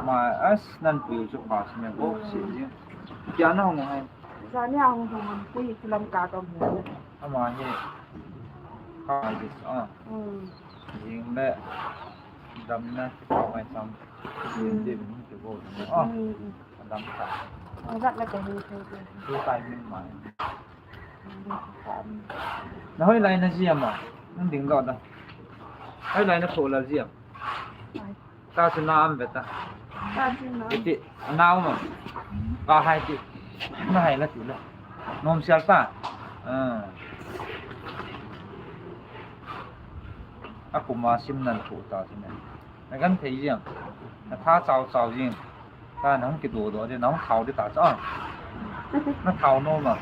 Ma as nan pui chu ba si me ko si ji. Kya na hong hai. Sa ni ang hong pui chu lam ka ka mo. Ama hi. Ka ji sa. Hmm. Jing le. Damna, kipah mai sam. Sim dim, kibo. Oh, dam ta. Ajat na kani tu. Tu tai min mai. Na hoilai na ji ama. Nang ding lo da. Hoilai na tho la ji ama. Ta chu na am be ta. Ta chu na am. Iti, na um am. Ka hai ti. Na hai la ti la. Nom sial ta. Ah. A kuma sim nan thu ta chu ne. Na gan thei jeng. Na tha chau chau jeng. Ta nang kido do de nang thau de ta cha. Na thau no ma.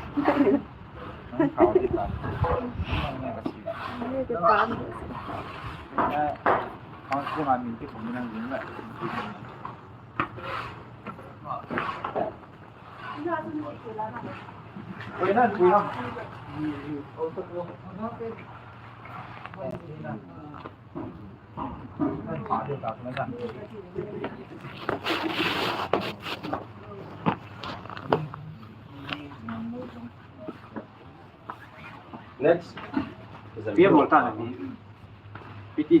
Nang thau de ta. Nang ne ka si. Ni ke pan. Eh, ang ku ma min ki ko nang jeng la. Koi na, koi na. Next. Pia bol ta na pi. Piti.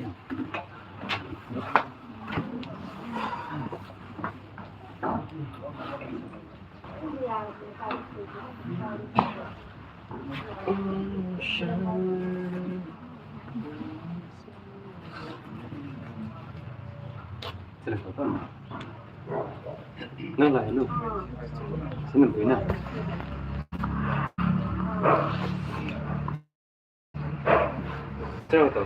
Nang lai lu. Sini bui na. Chao to.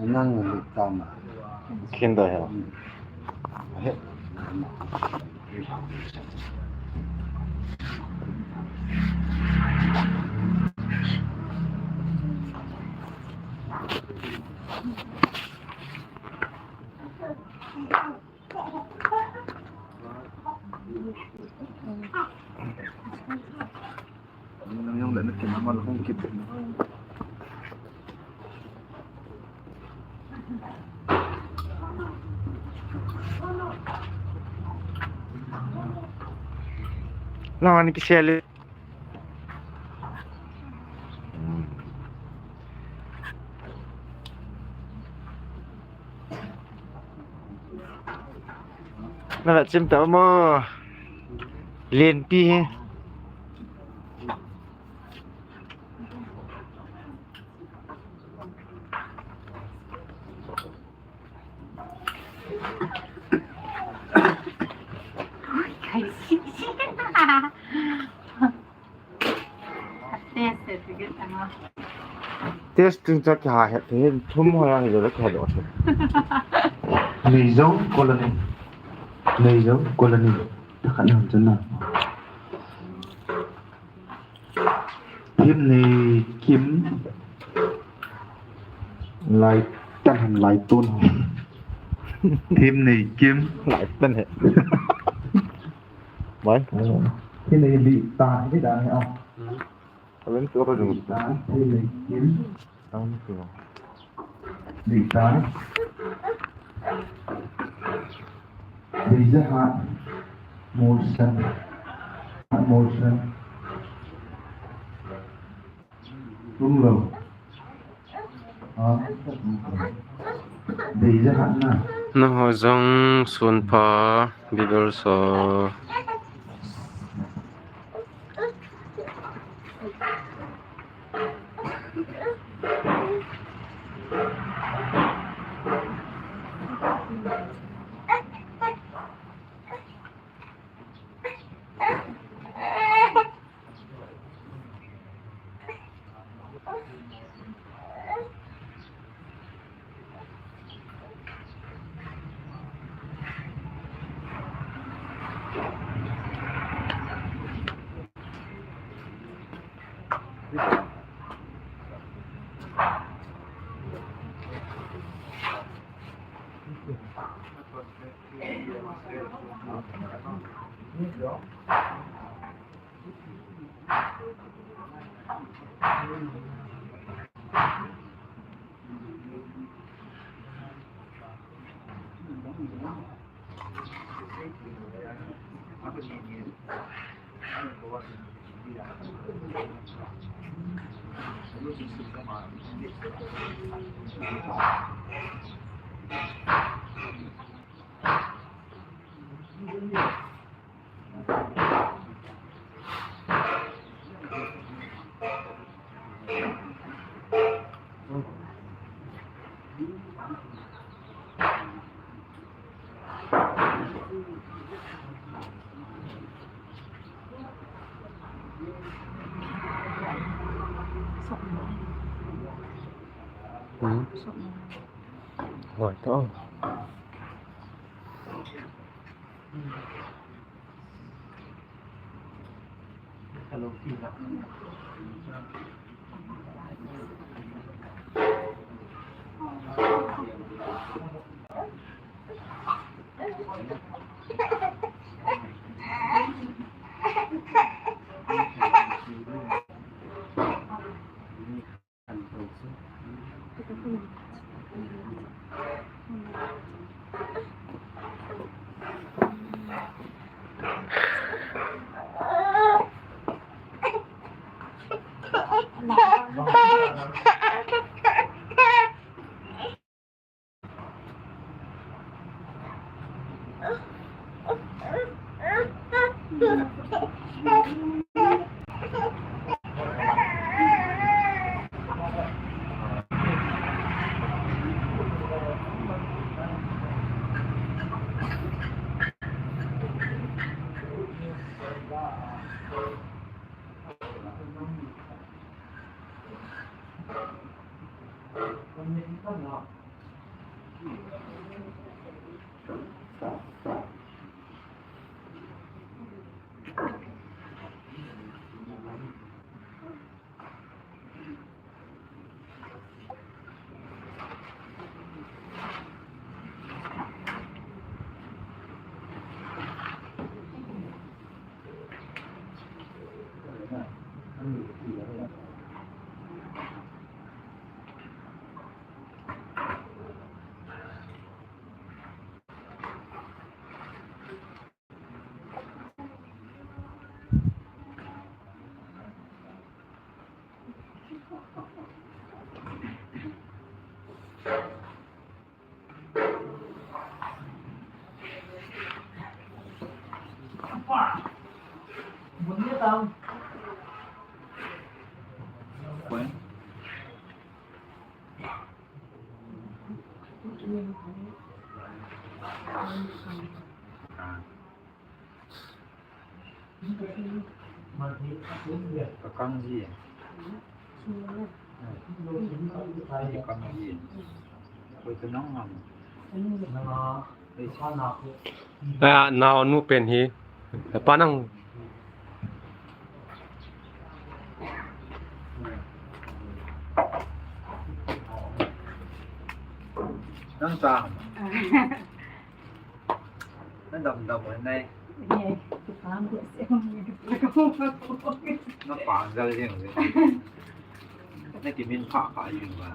Nang lut tam. Khin da he. He. Lawan ni kisele. Na vet sim ta mo. Lenpi hi. Test ting cha kiha het thei, thum ho ya hi le kiha doh thei. Nei jo colony. Nei jo colony. Takhat na chun na. Phim nei kim. Lai tan ham lai tun ham. Phim nei kim. Lai tan he. Mai. Phim nei li ta ni da he a. Awen tu ka jung. Li ta, phim nei kim. Ang tu. Li ta. Li ja ha. Motion. Motion. Tum lo. Nangho jong sun pha, bibel so. Hmm. Rồi, thôi. Kakang ji. Kakang ji. Koi kanang ham. Ah, nao nu pen hi. Pa nang. Nang cha. Na dam dam le nai. Na pa jal jeng le. Na kimin pha pha jeng ba.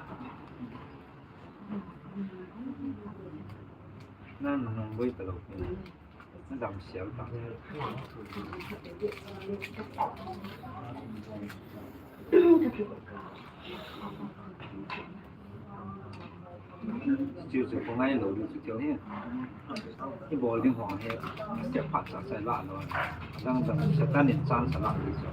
Na nung boi ta lo. Na dam sial ta. Chu chu ko ngai lo chu chu hi. Hi bol ding ho hi. Step phat sa sa la lo. Dang dang Satan in chan sa la lo chu.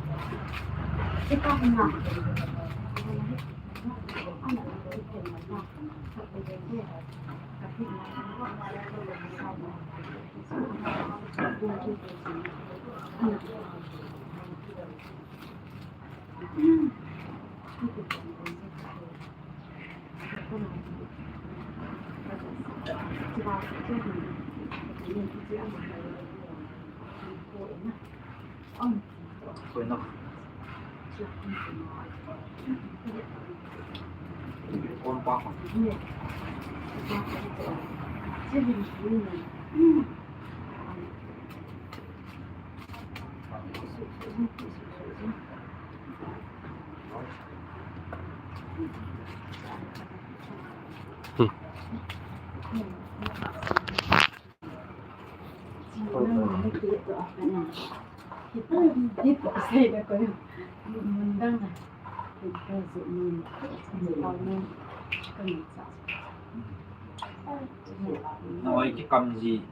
Nawai kikam ji.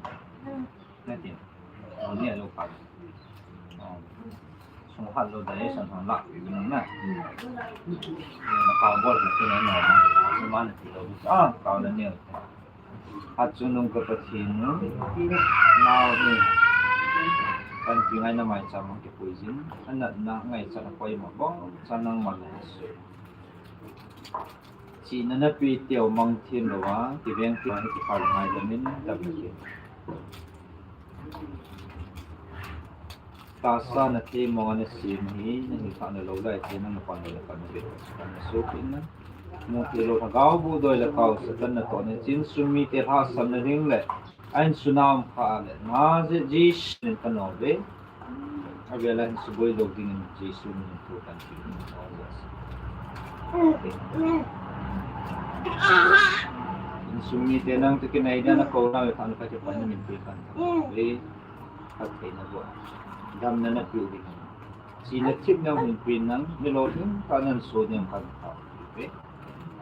Nati. Nawai ni alo pa. Sung hat lo dai san han la pi bin na. Na ka bol na ti na na. Man ti lo. Ah, ka na ni. Hat chu nung ka Pathen nu. Nau hi. Kan pi ngai na mai cha mang ki pui jin. Anat na ngai cha na koi ma bong. Cha nang ma na su. Chihna na pe teu mang them lou a, kiveng teu a hi kipha le ngai lou min, dam na ke. Tahsa na thei mong a na sem hi, na hi kha na lou lai thei, nang na pan lou na pan na ve, pan na so kin na. Mu thei lou lhagao bu doi le kau Satan na toh na chin sum mite lhasam na ding le, a insung a um kha le, na je Jesu min ka nom ve. Avela insung boi lou dingin Jesu min in thu kan ti. Insung mite nang te kinai dia na kou na ve khan ka te pan min pe kan tha. Ve khat thei na bo. Damna na pe ding. Chihna themna hung pe nang, mi lou ding ka nan so ding kan tha. Ve.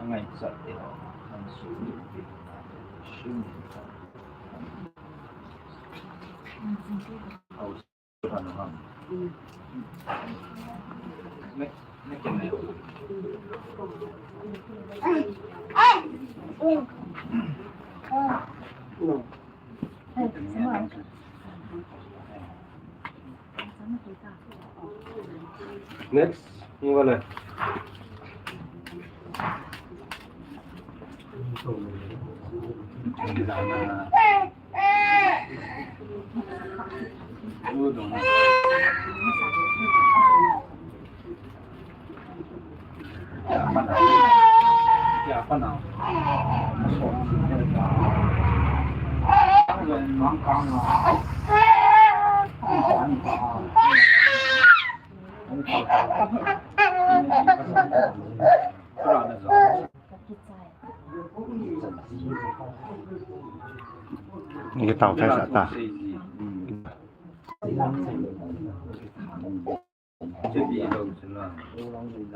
Angai chat te ho. Nan so ding pe. Sum. Au. Next, ni wala. Ni tao phai sa ta.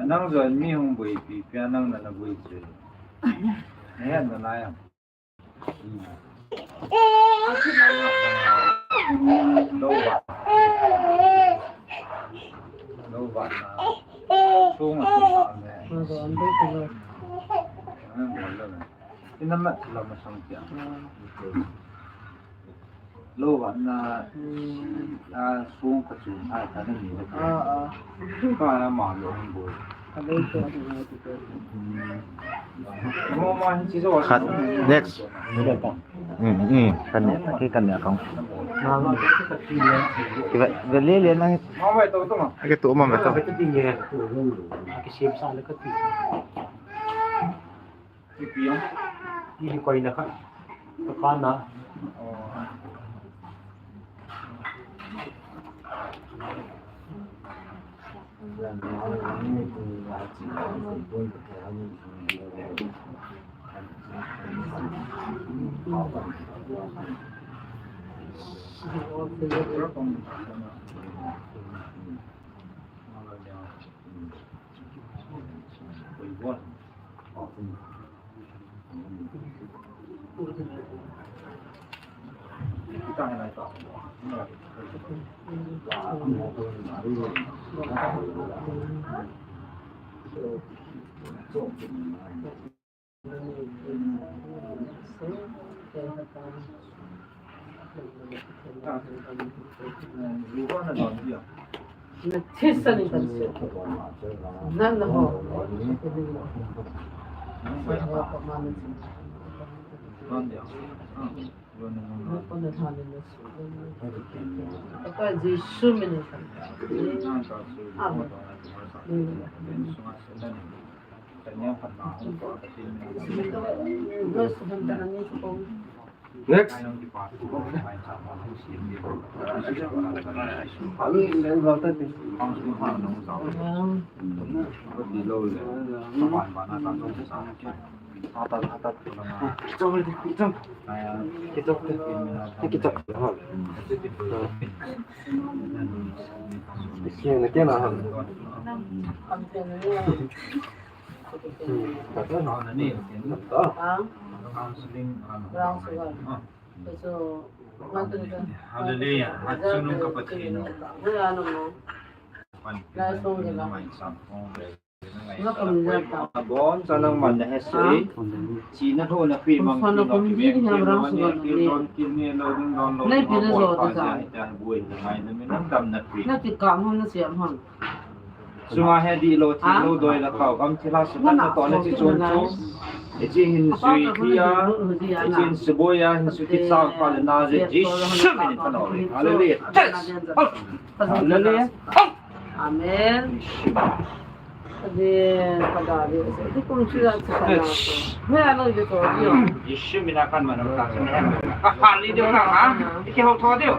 Nang jon mi hung bui pi pia nang na na bui chu. Nang na na ya. Lo ba. Lo ba na. Sung a sung a ne. Ina ma la ma sang pia. Lo ba na, a, sung ka chu, a, ka na ni. A, a. Ka na ma lo hung bo. Ka lo to, a, to, to. Mo ma hin chi zo. Khat, next. Mm, mm, kan ne, ki kan ne kong. Ki ba, ba le le nang. Ma ba to to ma. Ki to ma ba to. Ki sim sa le ka ti. Ipi ham? Ipi koina kha. Ka na. Amen. Next. Hallelujah. Hallelujah. Bon, sa nang man na hesei. China tho na pi mang pi no pi pi no ni pi don pi ni lo ding don lo. Nang pi na zo ta sa. Na ti ka mo na siam hon. Sunga he di lo ti lo doi la kau kam ti la sa na to na ti chon chon. E chi hin sui ti a. E chi hin siboi a hin sui ti sa pa le na je. Jisu min ta no. Hallelujah. Hallelujah. Amen. Ade, pada de, di kum sila sa kana. He, ano de to, di. Jisu mina kan mana ka. Ka hali de na ha. Ki ho to de.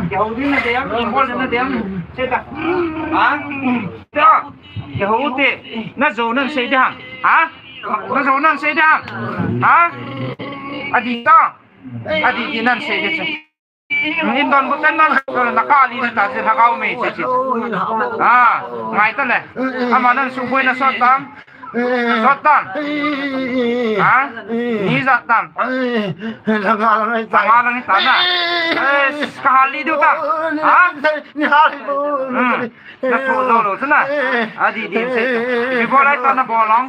Ki ho de na de, ki bol na de. Se ta. Ha? Ta. Ki ho te. Na zo nan sei de ha. Ha? Na zo nan sei de ha. Ha? Adi ta. Adi ti nan sei de. In don bu ten nan na ka li ta se na ka u mei se se. Ah, ngai ta le. Ama nan su boi na so tam. Sot tan. Ha? Ni ijat tan. Langa lang ahitai. Langa lang ahitai na. Eh, kahal lih diu ta. Ha? Ni hal lih diu. Hmm. Na tho lou lou chu na. Adi di sei. Ipi bol ahitai na bol lou.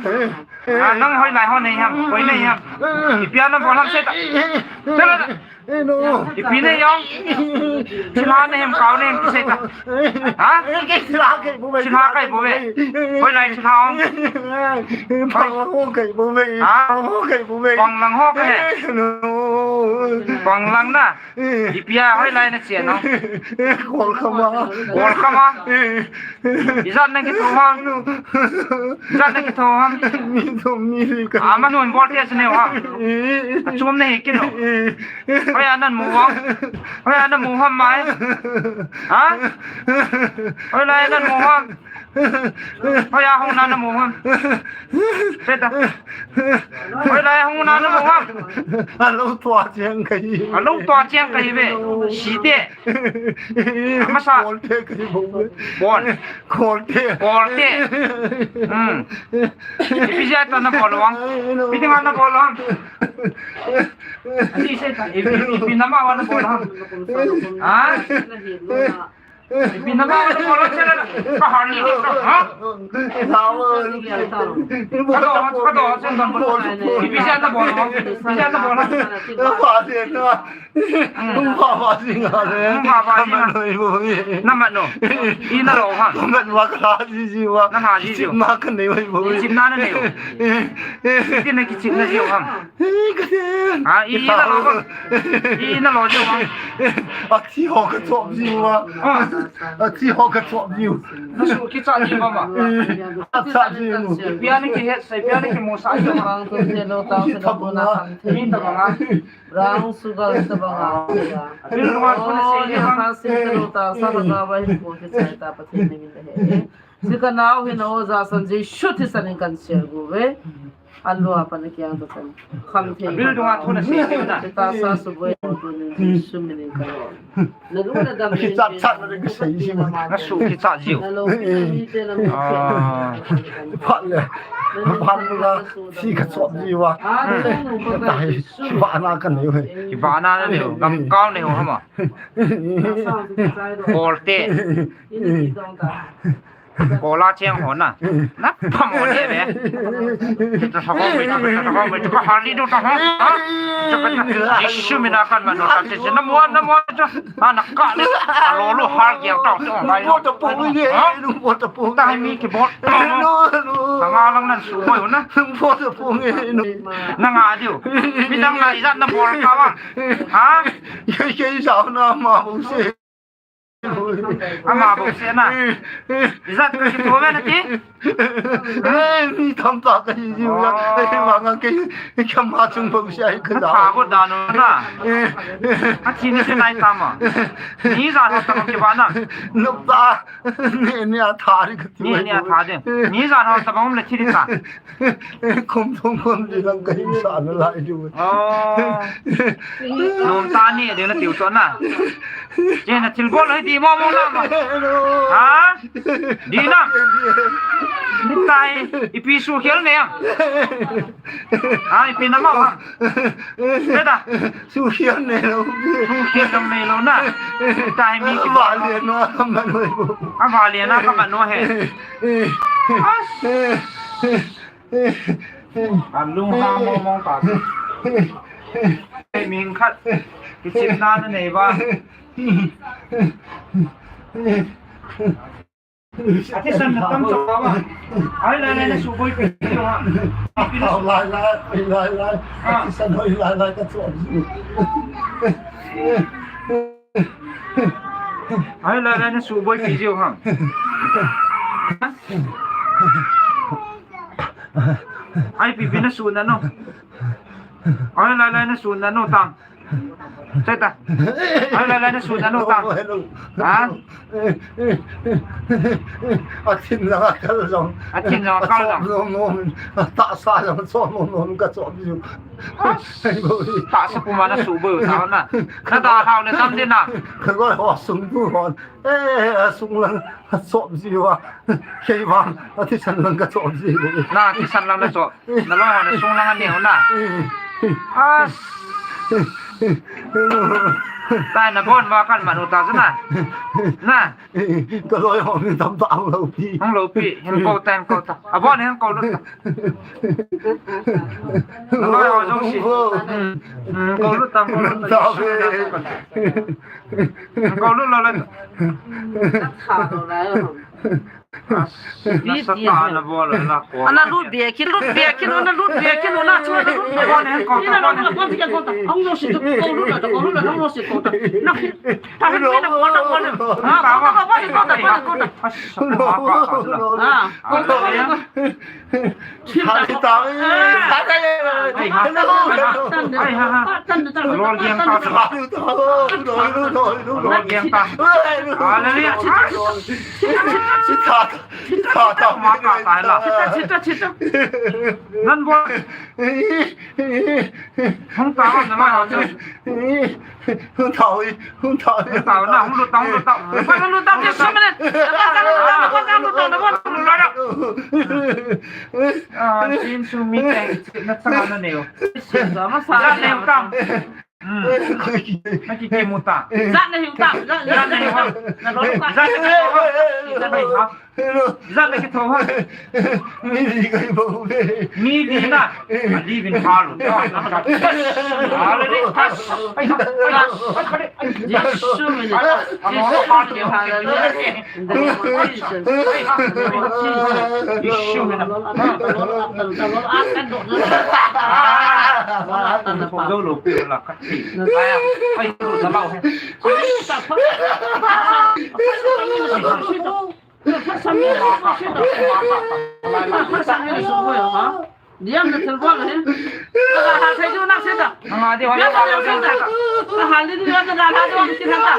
Ah, nang hoilai ho nei ham, koi nei ham. Ipi a na bol ham sei ta. Chala. Ipi nei jong. Thilha nei ham, kau nei ham, sei ta. Ha? Thilha kai bou ve. Hoilai thilha jong. Pang lang ho kai bou ve. Ha? Pang lang ho kai bou ve. Pang lang ho kai. Pang lang na. Ipi a hoilai na chen o. Kol khama. Kol khama. Ijat na kitho ham. Ijat na kitho ham. Mi thum ni li ka. Ama nun bol te se neo ham. Achom na hi kino. Hoiya nan mu ham. Hoiya nan mu ham mai. Ha? Hoilai nan mu ham. Hoiya hung na na mu ham. Sei ta. Hoilai hung na na mu ham. Alou tua cheng kahi. Alou tua cheng kahi ve. Si te. Amasa. Kol te kahi bou ve. Bon. Kol te. Kol te. Hmm. Ipi jeh a ta na bol vang. Ipi dinga na bol vang. Asi sei ta. Ipi, ipi nama wa na bol vang. Ha? Ipi nama wa na bol vang sei la. Ka han ni ka, ha? Ka do, ka do, sen don bol. Ipi jeh a na bol vang. Ipi jeh a na bol vang. Ba de na. Hung vava jing a le. Hung vava jing a. Ka mat noi bou e. Na mat no. I na lo ham. Ka mat va ka lha ji ji va. Na lha ji ji. Chimna ka nei bou e. Chimna na nei. Ti na kichimna ji ham. Ka te. Ah, i, i na lo ham. I na lo ji ham. A thi ho ka chop ji va. Ah. A thi ho ka chop ji. Na su kicha ji va ma. A cha ji. Ipi a na kihet sa, ipi a na kimu sa ji va. Bang tu je lo ta se na bu na. Min ta ba nga. Brown sugar sa ba nga. Bil dunga thu na sei ji ham. Kha sim ka lo ta sa ka ga ba hin ko ke chai ta Pathen na min le he. Si ka nau hin o ja san ji shu thi san in kan share gu ve. Alua pa na kiang ta san. Kham thei. Bil dunga thu na sei ji na. Ta sa su boi ko tu ni ji shu min in ka lo. Na lu na dam. Ki chat chat na ka sei ji ma. Na su ki chat ji. Na lo ki ni te na. Ah. Phat le. Phat le. Si ka chop ji va. Ah, na lo ka. Tai. Kibahna ka nei u he. Kibahna na nei u. Gam kau nei u hama. Kol te. Kol a cheng ho na. Na phamo nei ve. Ta sa ho me, ta sa ho me, ta ha li do ta ho. Ha? Jisu mina kan man no ta che na mo, na mo. Ha, na ka le. Lo lo har giang ta. Bo ta po ni. Ha? Bo ta po. Ta mi ki bo. No, no. Ka nga lang nan su mo na. Bo ta po ni. Na nga diu. Mi dang na ijat na bol ka wa. Ha? Kei, kei sao na ma bu se. Ama bu se na. Ijat ka kitho ve na ti? Eh, mi tham ta ka ji ji ya. Eh, ma nga kei, kei ma chung bu se ai ka da. Ka go da no na. Eh. A thi ni se nai ta ma. Ni ja tha ta ki ba na. No ta. Ni ni a tha ri ka ti. Ni ni a tha de. Ni ja tha ta ba um le thi ri ta. Khum thum khum di lang ka hin sa na lai diu. Oh. Nom ta ni de na tiu to na. Che na thil bol hai di mo mo na ma. Ha? Di na. Ni tai ipi su khel ne ya. Ha, ipi na ma. Beta. Su khel ne lo. Su khel kam ne lo na. Tai mi ki. Va le no ka ma no. A va le na ka ma no he. As. An lung hang mong mong ta. Ei, mi khat. Kichimna na nei ba. A thisan na tam chok ba. Ai, lai, lai, na suboi pe. Lai, lai, lai, lai. A thisan hoi lai, lai, ka chok. Ai, lai, lai, na suboi pe jiu ham. Ai, pipi na su na no. Ai, lai, lai, na su na no, tang. Chai ta. Ai, lai, lai, na su ta, no ta. Ha? A thin lang a kal jong. A thin lang a kal jong. Nom, nom. Tahsa jong, chom, nom, nom, ka chom ju. Tahsa puma na su bo, ta na. Na da hao le tam din na. Ka gol ho sung tu hon. Eh, a sung lang, a chop ji wa. Kei vang, a thisan lang ka chop ji le. Na, thisan lang na chop. Na loi ho na sung lang a neo na. As. Tai na bon ma kan manu ta na. Na. Ka loi ho ni tam ta ang lo pi. Ang lo pi, hin ko tan ko ta. A bon hin ko lu ta. Na loi ho jong si. Hmm. Hmm, ko lu tam ko lu ta. Ta ve. Kau lut lou le. Nasa ta na bol la ko. Ana lut bia kin, lut bia kin, ana lut bia kin, ana chu ana lut. Ko ne ko ta, ko ne ko ta. Ang lo si ko lut la, ko lut la, ang lo si ko ta. Na. Ta ko na ko ta, ko na. Ha, ko ta, ko ta, ko ta, ko ta. Ah, ko ta. Hello, hello. Lol giang ta. Lol giang ta. Hallelujah. Nan bol. Hung ta na ma. Hung tao, hung tao. Hung tao na, hung lut tao, hung lut tao. Hung lut tao, just a minute. Ah, Jesu mi teng, na changa na neo. Jat na hiu tam. Hmm. Na ki ki mu ta. Jat na hiu tam. Jat na hiu. Jat na hiu. Jat na hiu. Hello. Jat na kitho ha. Mi li kai bo ve. Mi li na. A li vin ha lu. A le ni. Ai, ai, ai, ai. Jesu mi na. Jesu mi na. Hallelujah. In the name of Jesus. In the name of Jesus. Jesu mi na. Zo lo pe la ka. Ai, ai, lo na lau he. Diam na thil bol hin. Ka ha thei diu na se ta. Nga diu ha. Ka ha li diu na da ha diu na se ta.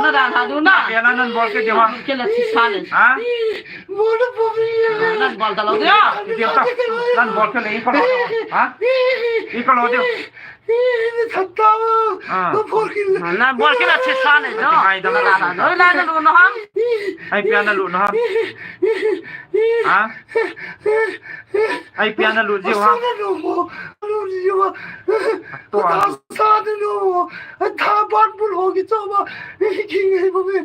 Na da ha diu na. Bia la nan bol ke diu ha. Ke la si sa le. Ha? Nan bol ta lou diu. Diu ta. Nan bol ke le i ka lou diu. Ha? I ka lou diu. Ih, ni that ta. Ah. Bol kit le. Na bol kit le, che sa ne, no. Hai, da, da, da, da. Oi, la, na lu no ham. Ai, pia na lu no ham. Ha? Ai, pia na lu jiu ha. Sa na lu mo. Lu jiu ha. Tua. Ta sa na lu mo. Ta ban bul ho ki cho ma. Ki ngai bo me.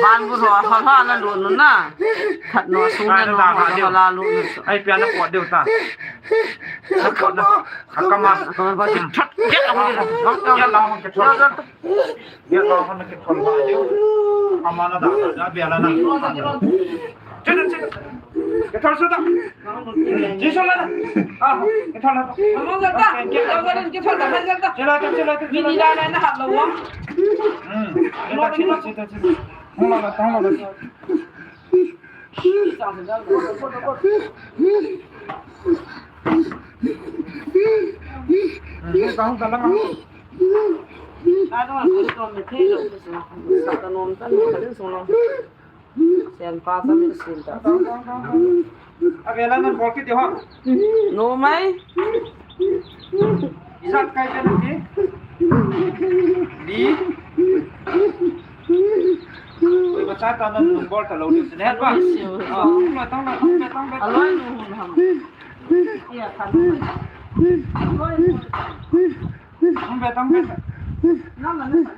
Ban bul ho, ha, ha, na lu no na. That no, sung na lu mo, la lu no. Ai, pia na pot diu ta. Ka ma. Akama. Akama ba ki thot. Get out. Get out. Get out. Get out. Akama na da, da, bia la na. Chena, chena. Get out, chena. Jisu la na. Ah, get out la. Among the ta. Get out, get out, get out. Chela, chela, chela. Ni ni la na na ha lo wa. Hmm. Chela, chela, chela, chela. Hong la, hong la. Sen pa ta min sin ta. Avela nan bol kit diu ha. No mai. Ijat kai pen ti. Di. Oi, ba cha ta nan nun bol ta lou diu sin het ba. Ah, tang la, tang la, tang la, tang la. Aloi nu hun ham. Ia, tang. Tang be, tang be.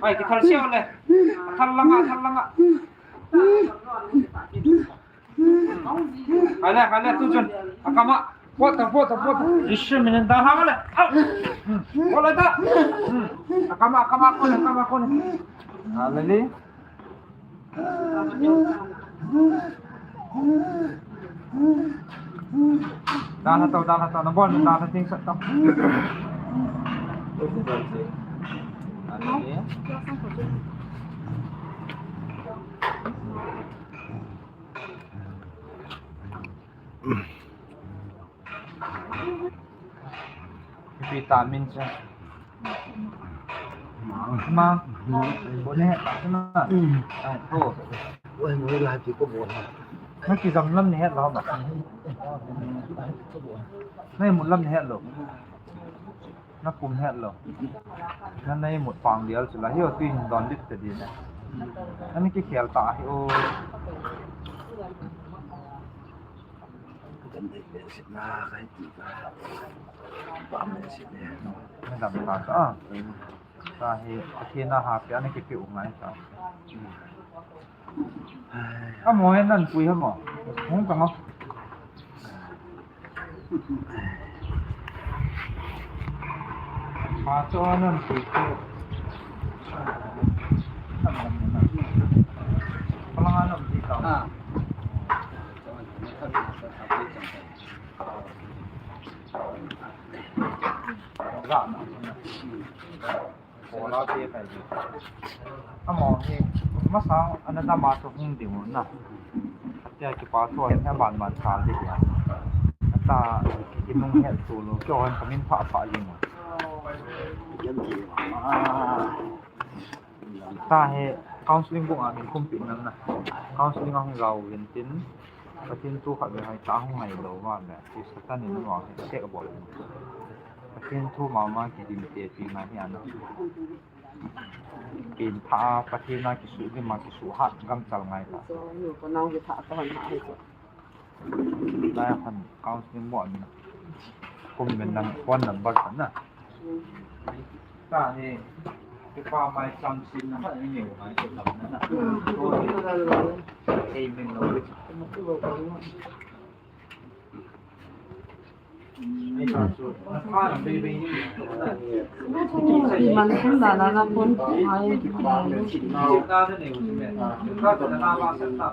Ai, kithal siau le. Thal langa, thal langa. Hai le, hai le, tu chun. Akama, pot ta, pot ta, pot ta. Jisu minin da ha le. Au. Hmm. Pot le ta. Hmm. Akama, akama, kon, akama, kon. Hallelujah. Dalha tau, dalha tau, na bon, dalha ting sat tau. Hallelujah. Ipi ta min cha. Ma, bo ne, na. Ai, ho. Oi, mo la ti ko bo na. Na kijam lam ne la ba. Na imut lam ne lo. Na pum het lo. Na, na imut pang dial chu la. Hi o tu in don dit te di na. Ani kikhel ta hi o. Kan dei behseh na, ka hiti ka. Pam behseh ne. Na dam ta ta. Mm. Ta hi, a thina ha pia na kipe u ngai ta. Mm. Ai. Amo he nan pui ha mo. Hung ka mo. Ai. Ma cho nan pui ko. Palang anom di ka. Ah. Amo hi, masang, ana dama chu hung ding u na. Tia kipa chu, ana ban ban kal di ya. Ata, kinung het tu lo, kyo han kamin pha pha ding u. Ta hi, counseling bung a min kumpi nam na. Counseling a hung lau vin tin. Pathen thu khat ve hai ta hung ngai lo va le, ti Satan in nuam hi tek a bol. Pathen thu mama kidim te pi ngai hi ana. Kin tha Pathen a kisu dim a kisu hat gam chal ngai ta. Lai khan counseling mo min. Kum min nang phone number khan na. Ta ni, kipa mai chang sin na khat ni neu mai ko tam na na. Ko ni. Ei min lo. Ei ta su, na kha na bei bei ni. Iman kun da na na kun. Ai. Na na neu si me. Ka ko na na ba sa ta.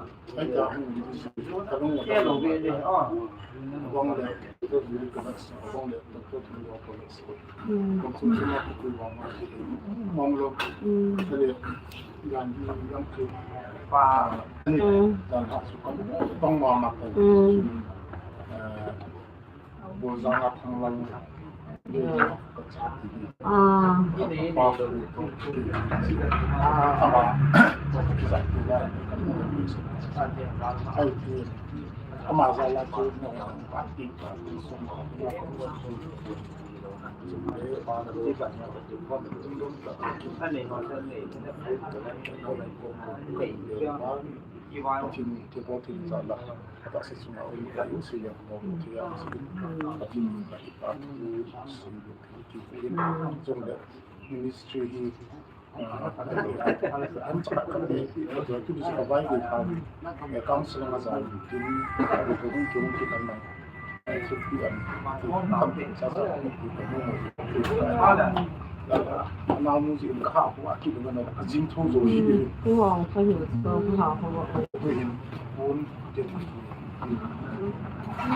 Ministry hi, ah, an chaka kan dei, ah, tu bisa ka vai dei kha, eh, counseling a zan, tin, ah, tu tu tu tu kan mang. Ai, tu pi an, tu kan sa sa, tu tu kan mang. Ah, na mu ji ka ha ko a ki kan no, a jing thu zo ji. Hmm, tu wang ka hi so ha ko. Tu hin, pun, te tu. Ngai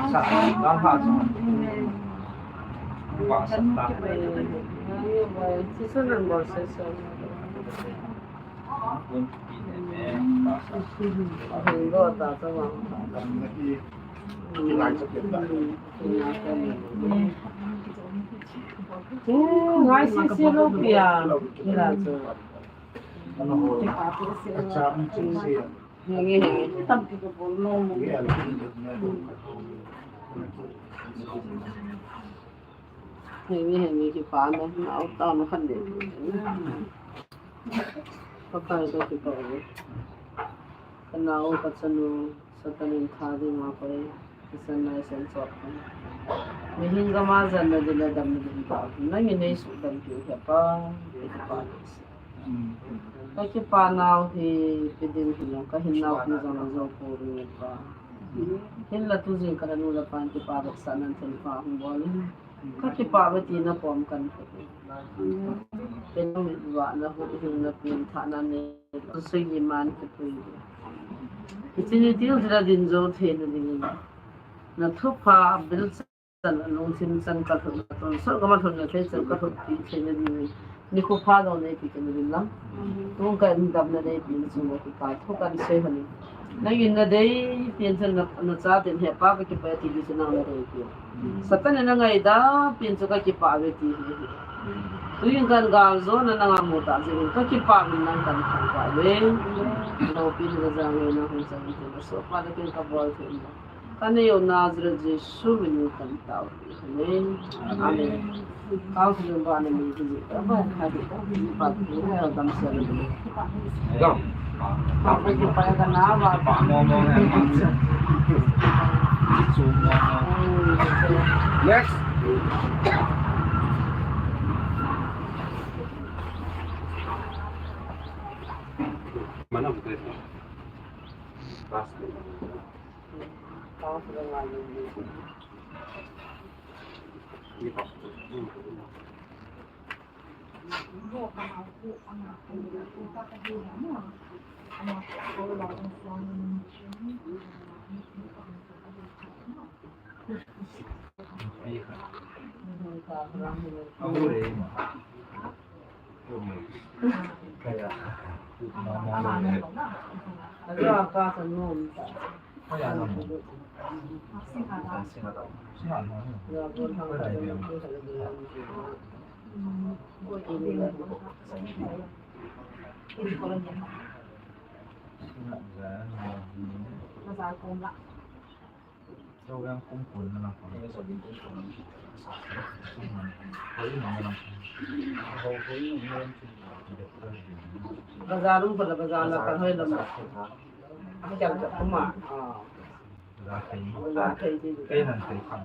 si si lo pia. Ngai si. Henge, henge. Henge, henge, kipa na, na au ta na khan de. Pakai to kipa. Ka nau ka chanu, Satan in tha ding a koi, kisan nai san chok. Mihem gam a jan na ding le dam na ding ta. Nang in nei su dam piu he pa, kipa. Ka kipa nau hi, kidim hilou, ka hin nau pi jong jong ko ri pa. Hinla tu jing ka nu le pa kipa bek sa nan thil pa hung bol. Ka kipa ve tina pom kan ko. Ken mi va na hu hin na pin tha na ne. Sui ni man ki pui. Kichini til tira din jo the na ding. Na thu pha bil Chan a lungthim chan ka lhut na ton, so ka ma lhut na thei chan ka lhut pi thei na ding. Nikho pha jong nei pi ka na ding lang. Tung ka in dam na nei pi na chung mo ki pa thu kan sei hon. Nangin nadei pen chun na, nachaten hepa kakipah e ti chu nang nadei pen. Satan in angaida pen chu kakipah uve ti hi. Tuin kan galjona nanga mu tah jeh in kakipah uvin nang kathangvah uve. Loupina kajah uve nang hung chang in tin. Sopi le ken kabol thei in. Kanei u Nazareth Jesu minin kataove. Amen. Amen. Kau sejong ba na min tu ji. Ba na di ko ni pa tu na dam sa ni. Go. Apa ki pa ka na ba pa mo mo na ma. Su mo mo. Next. Mana bukan. Pas. Kau sejong ba na min tu. Bazar um pala bazar la kan hoi lam. Ang jang ka kuma. Ah. Bazar thei. Bazar thei di. Kei nan thei kan.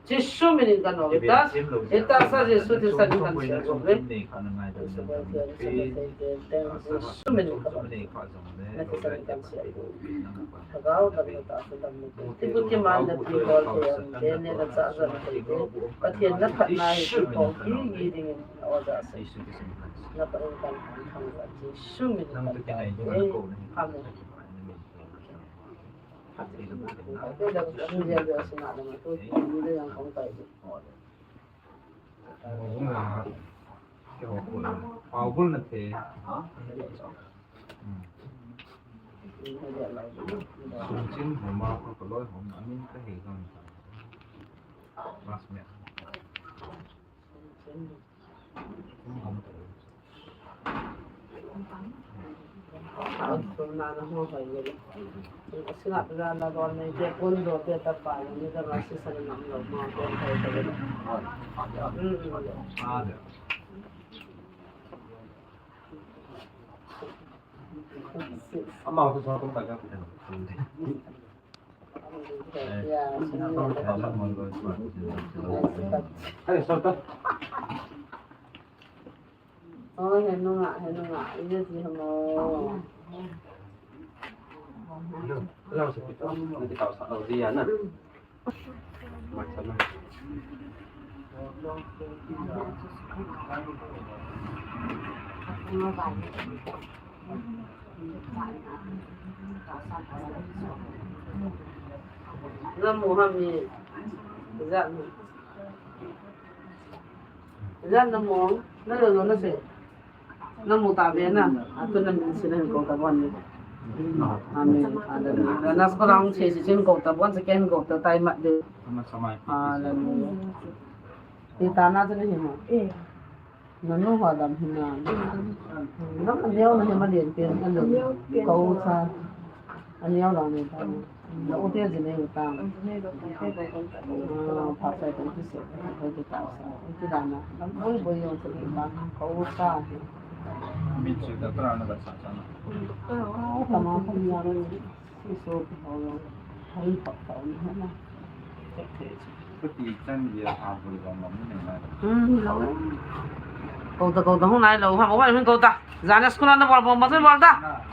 Jesu minin kano, ita, ita sa Jesu ti sa ni kan sia ko, eh? Jesu minin kano. Pathen na phatna hi kong hi hi dingin na o ja sa. Na pa in kan kan kan Jesu min kan. Amen. Paul na the. Sungchin homa ko koloi hom amin ka he gam. Classmate. Amau tu song tum ta ka. Oh, he nunga, he nunga, ina ji hamo. Hello, hello, hello, hello, hello, hello. Namu ham ni. Ijat ni. Ijat namu. Nalo lo nase. Namu tave na, atu namin sina hin kou tabon ni. Amen. Hallelujah. Na school a hung che si chin kou tabon, second kou ta tai mat de. Hallelujah. Ti ta na chu ni himo. Nanu ho dam hina. Nam aneo na hima lien pen anu. Kou sa. Aneo lang ni ta. Na u te jin nei u ta. Ah, pha sai tong ti se. Ko ti ta sa. Ti da na. Nam boi boi yong se ta. Ko u sa. Min su ta pra na ba sa sa na. Ah, ta ma ta ni ya ni. Si so ki ho yong. Hai pa pa ni na. Ko ti chan ya ha boi ba ma ni na. Hmm, lo. Ko ta ko ta hung nai lo. Ha, ko ba hung ko ta. Jana school a na bol bom, bol ta.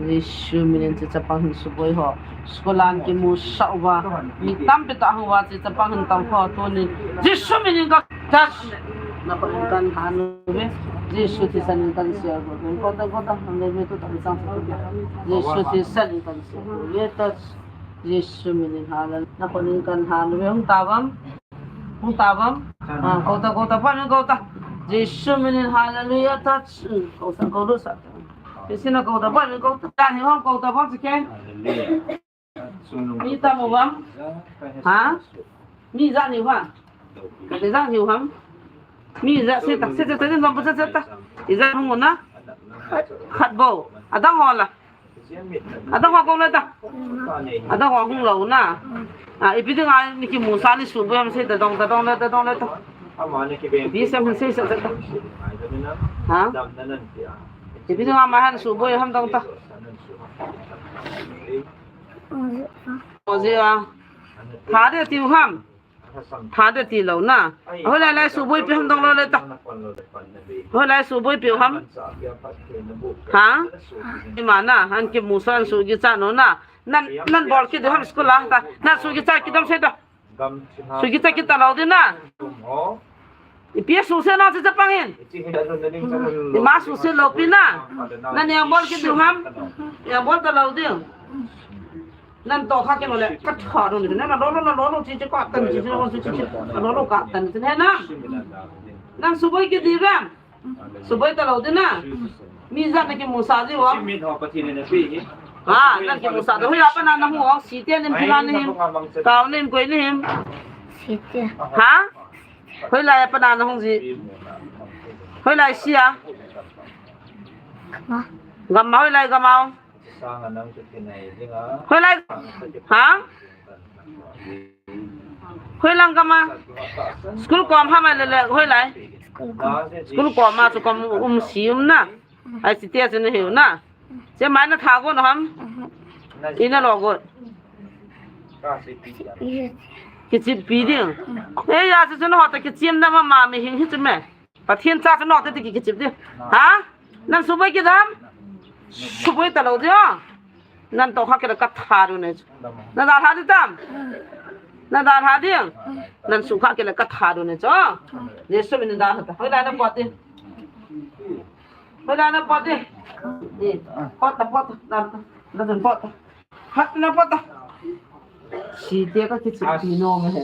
Jesu minin hiche chapang hin suboi ho. School a kimusah uva. Mi tampi tah hung uva hiche chapang hin tao ho tuni. Jesu minin ka touch. Na khut in kan han uve. Jesu thisan in kan siam uve. Ko ta, ko ta, hung le ve tu ta chang tu. Jesu thisan in kan siam uve. Touch. Jesu minin hallelujah. Na khut in kan han uve. Hung ta uvam. Hung ta uvam. Ah, ko ta, ko ta, pan ko ta. Jesu minin hallelujah, touch. Ko sa, ko lu sa. Kisi na ko ta, pan ko ta. Tani hom ko ta, pan si ken. Mi ta mo uvam. Ha? Mi ja ni uvam. Ka te ja ni uvam. Mi ja se ta, se ta, se ta, se ta. Ija hung na. Khat bou. Adang ho la. Adang ho kong le ta. Adang ho hung lou na. Ah, ipi dinga ni kimusah ni suboi ham sei ta dong ta dong le ta dong le ta. Ipi sem ham sei sei ta. Ha? Ipi dinga ma han suboi ham dong ta. Oje a. Tha de tiu ham. Tha de ti lou na. Hoilai lai suboi pi ham dong lou le ta. Hoilai suboi pi ham. Ha? Ima na, han kimusah, han su kicha no na. Nan, nan bol kit diu ham school a ta. Nan su kicha kit dam se ta. Su kicha kit ta lou di na. Ipi su se na se chapang hin. Ima su se lou pi na. Nan yang bol kit diu ham. Yang bol ta lou di. Nan to kha kino le, ka tha ro ni, nan lo lo, lo lo, chi chi ka tan, chi chi lo, chi chi chi, lo lo ka tan, chi he na. Nan suboi kit di vem. Suboi ta lou di na. Mi ja na kimusah di uvam. Ha, nan kimusah di. Hoiya pa na na hu, si te nin pila ni him. Kau nin koi ni him. Si te. Ha? Hoilai pa na na hung ji. Hoilai sia. Gam ma. Gam ma, hoilai gam ma. Hoilai. Ha? Hoilang gam a. School kom ham le le hoilai. School kom a chu kom um si um na. Ai si te chu na hiu na. Che mai na tha go no ham. Ina lo go. Kichip pi ding. E ya chu chu no ta kichim na ma ma mi hing hi chu me. Pathen cha chu note ti ki kichip di. Ha? Nan suboi kit dam? Suboi ta lou di o. Nan to kha kit le ka tha diu ne chu. Na dalha di tam? Na dalha di? Nan su kha kit le ka tha diu ne chu. Jesu min dalha ta. Hoilai na pot di. Hoilai na pot di. Ni. Pot ta, pot ta. Na, na dun pot ta. Hat na pata. Si te ka kichip pi nom he.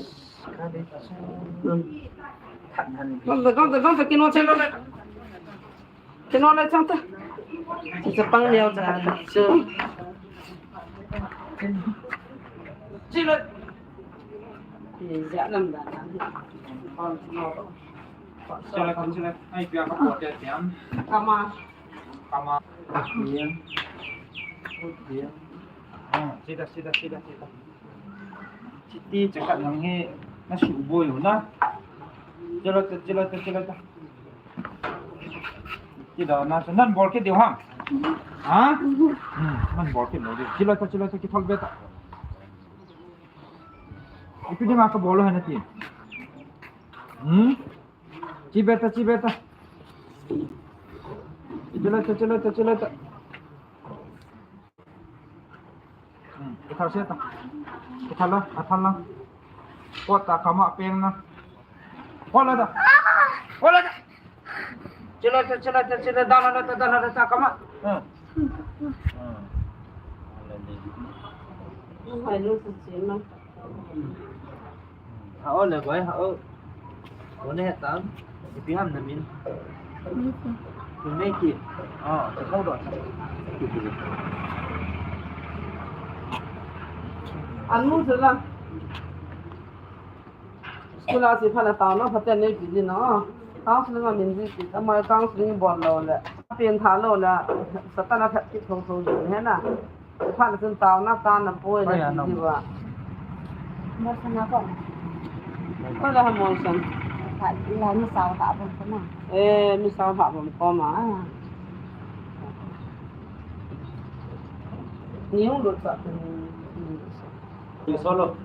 Gong ta, gong ta, gong ta, kino chelo le. Kino le chang ta. Chi chapang neo cha ta. Chi le. Ni ja lam da na. Kong kino. Sila, sila. Ai, pia ka po te tiam. Kama. Kama. Tiam. Tiam. Ah, sila, sila, sila, sila. Chiti, chakhat nang hi, na suboi u na. Sila, sila, sila, sila. Sila, na, nan bol kit diu ham. Ha? Hmm, man bol kit lou ding. Chiloi ta, chiloi ta, kithol be ta. Ipi dinga kabol lou ham nati. Hmm? Chi be ta, chi be ta. Chiloi ta, chiloi ta, chiloi ta. Hmm, kithol se ta. Kithol la, athol la. Pot ta, kama peng na. Pot la ta. Pot la ta. Chiloi ta, chiloi ta, chiloi ta, dal la ta, dal la ta, kama. Hmm. Hmm. Hai lu sa chi ma. Hao le boy, hao. Kone hetam. Ipi ham namin. Tunei ki. Ah, ta kau do. Anu jela. School a si phat le taona phaten neipe ding na. Counseling a min ji ti, ama counseling bol lou le. Pen tha lou le. Satan a phat kit thou thou ding he na. Phat le chun taona tan na poi na ti diu va. Mo sana ko. Ko le ha mo san. Phat la mi sao ta bom ko na. Eh, mi sao ta bom ko ma. Ni hung lut sa. Solo.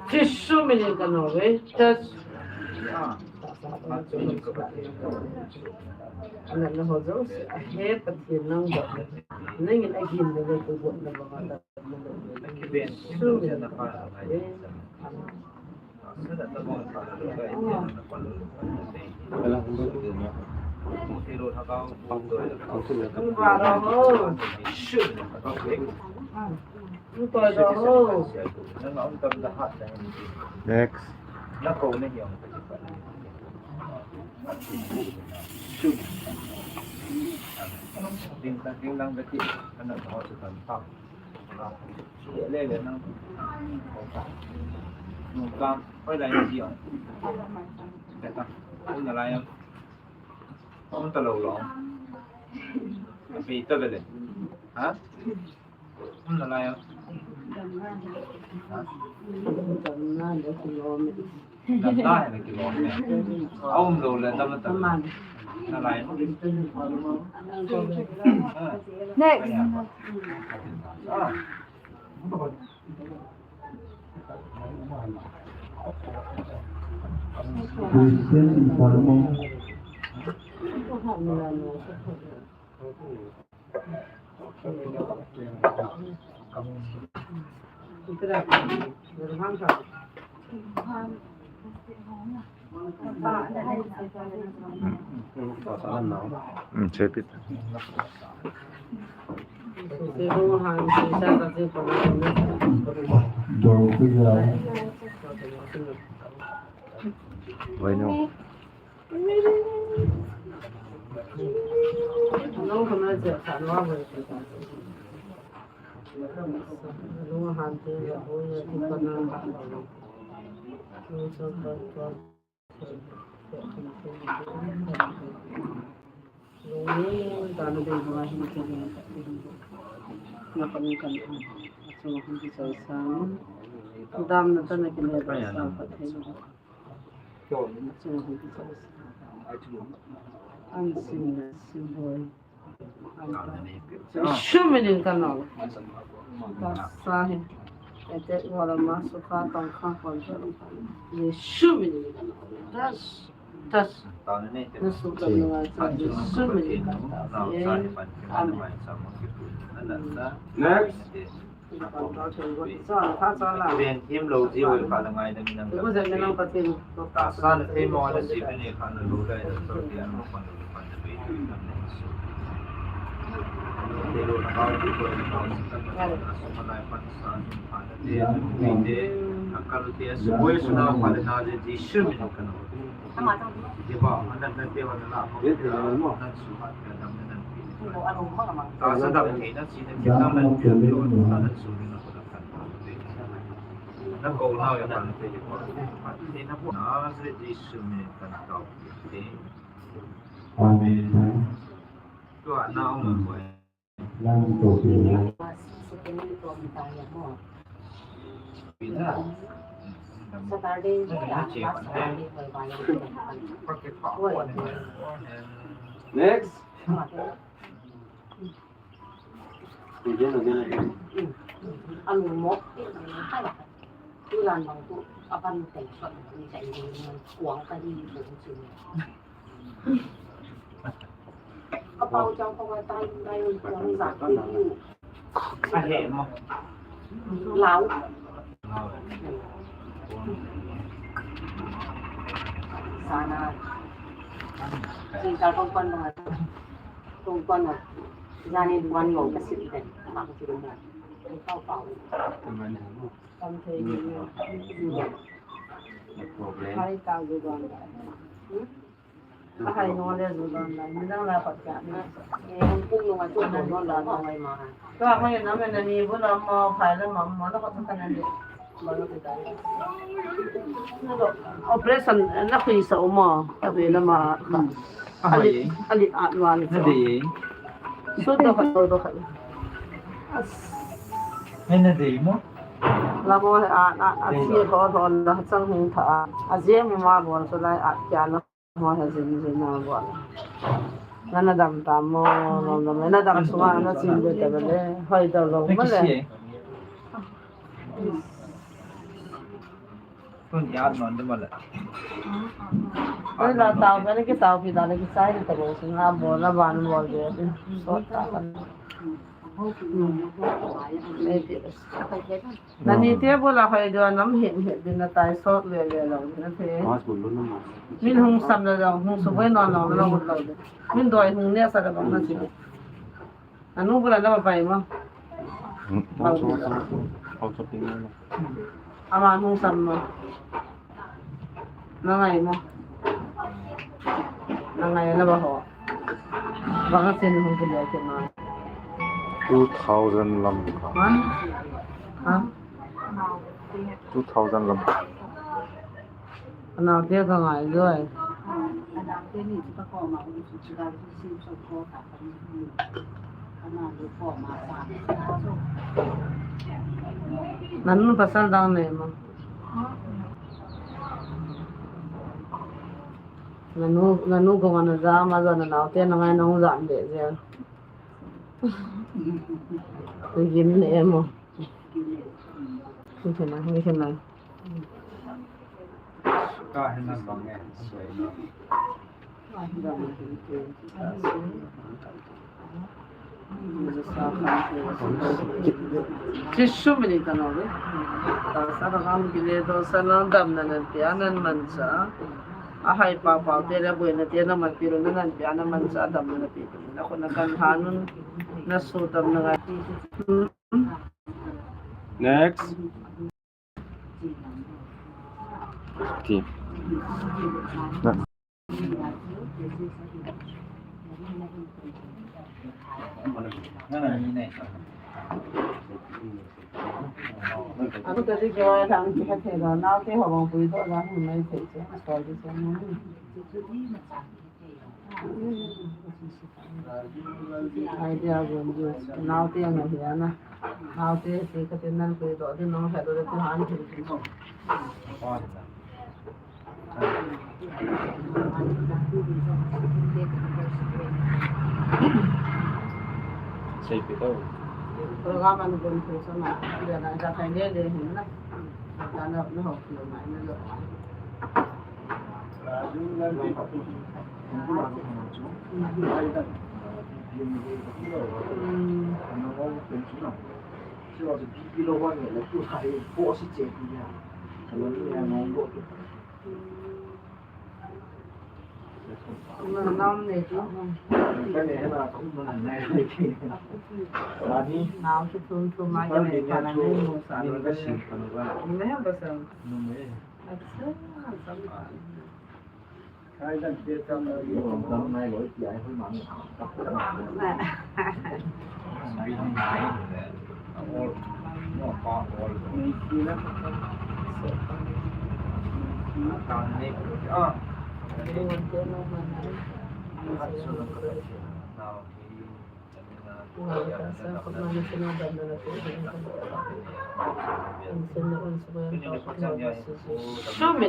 Jesu min in kano ve. Ana na ho jo se, ahe Pathen nang ba. Nang in agin na ve tu bo na ba ma ta. Jesu min in kano ve. Next. Lele nang. Nung kam, oi lai na ji ong. Teta, um na lai ong. Um ta lou lou. Ape ta bele. Ha? Um na lai ong. Ha? Dam na he na kilom ne. A um lou le dam na ta. Na lai ong. Next. Ah. Christian informing. Hmm, chepit. Why no? Damna tana kile da sa pa thei lo. An sin na sin boi. Jesu minin ka nau. Tasa hi. Ete wala ma sukha tong kha kon. Jesu minin ka nau. Tas. Tas. Na sukha nunga sa Jesu minin ka nau. Amen. Next. Ven thim lo ji oi kha la ngai dam nang dam. Ta sa na thei mo na si ne kha na lo dai na so ti an mo kon lo pan de be tu na ne so. Te lo na ka ti ko na so ma lai pan sa ni kha na te ni te a ka lu te su boi su na kha na je ji su mi na ka na. Te ba, an na te wa na la ko na su ha ka dam na na. Ta sa dam thei na si na ki na na na su ni na. Amen. Next. Anu mo. Tulan bang tu aban teng shot ni sa ini kuang ka di bang tu. Ka pau chang ko tai tai kuang za ki. A he mo. Lau. Sana. Sing ka kong pan bang. Kong pan. Zani duan lo ka sit den. Bang tu mo. Kau pau. Hai ta gu don lai. Hmm? Hai no le gu don lai. Ni dang la pat ka ni. Eh, hung pung nung a chu don don la ma ngai ma. Ka ma na me na ni bu na ma phai la ma ma na ko ta na ni. Operation na khui sa uma. Ta be na ma. Ali, ali at wan. Na de. So do ka do ka. Ni na de mo. La mo a, a, a, si ho ho la chang hung tha. A je mo ma bon so lai a kya na mo ha jin jin na bon. Na na dam ta mo, no, no, na dam suma na chin de ta le. Hoi da lo mo le. Tun ya non de mo le. Hoi la ta, na ki ta pi da le ki sai de ta lo suna bo na ban mo de. So ta. Nani te bu la khai do nam hin hin din na tai sot le le lo na te. Min hung sam le lo, hung su boi non lo lo lo. Min doi hung ne sa le lo na ti. Anu bu la na bai ma. Ama hung sam ma. Na ngai mo. Na ngai na ba ho. Ba ka sin hung kile ke ma. Two thousand lam ka. Ha? Ha? Two thousand lam. Ana te ka ngai joi. Nanu pasal dang nei mo. Nanu, nanu ko ngana ja ma ja na nau te na ngai na hung ja be je. Gim nei mo. Ni kena, ni kena. Ka hena bang e. Jesu minin ka nau le. Ta sa da gam gile do sa na dam na nan pia nan man sa. A hai pa pa te le boi na te na man pi ru na nan pia na man sa dam na pi. Na ko na kan hanun na su dam na ngai. Next. Ti. Na. Aku tadi kewai thang kita thei lo, nau te ho bang pui to la hung mai thei che, a sol di che mo. Idea gon di, nau te nga hi ana. Nau te te ka te nan pui to di nong ha do de tu han thei. Sei pi to. Program an gon thei sana, dia na ka thai le le hin na. Ta na na ho ki ma na lo. Nam ne tu. Nau ki thum thum mai ka ne pa na ne mo sa lo. Ni me ha ba sa. Acha, acha. Show me.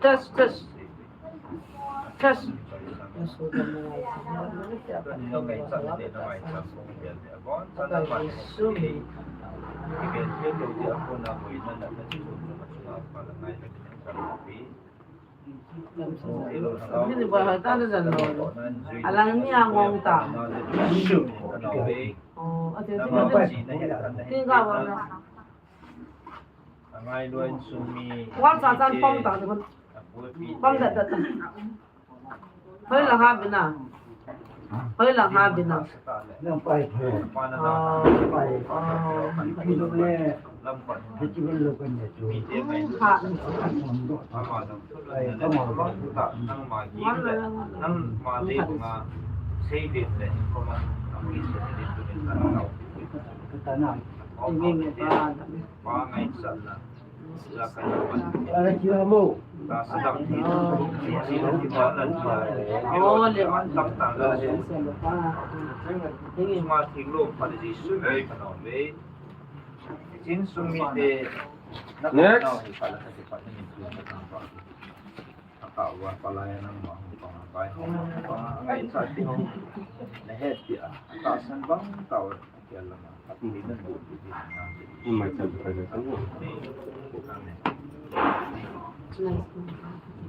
Touch, touch. Touch. Show me. Alang ni a ngong ta. Oh, ate ti ka ba na. Wal sa san pom ta, pom da da. Hoi la ha bina. Hoi la ha bina. Nang pai phe. Ah. Pai. Ah. Pai phe. Lam pai. Festival lo kan ne chu. Ha. Lam pai. Ai, ka ma. Nang ma ki le. Nang ma le nga. Sei le le ko ma. Nang ki se le tu ni ta na. Ka ta na. Nge nge ba. Pa ngai sa na. Ala kila mo.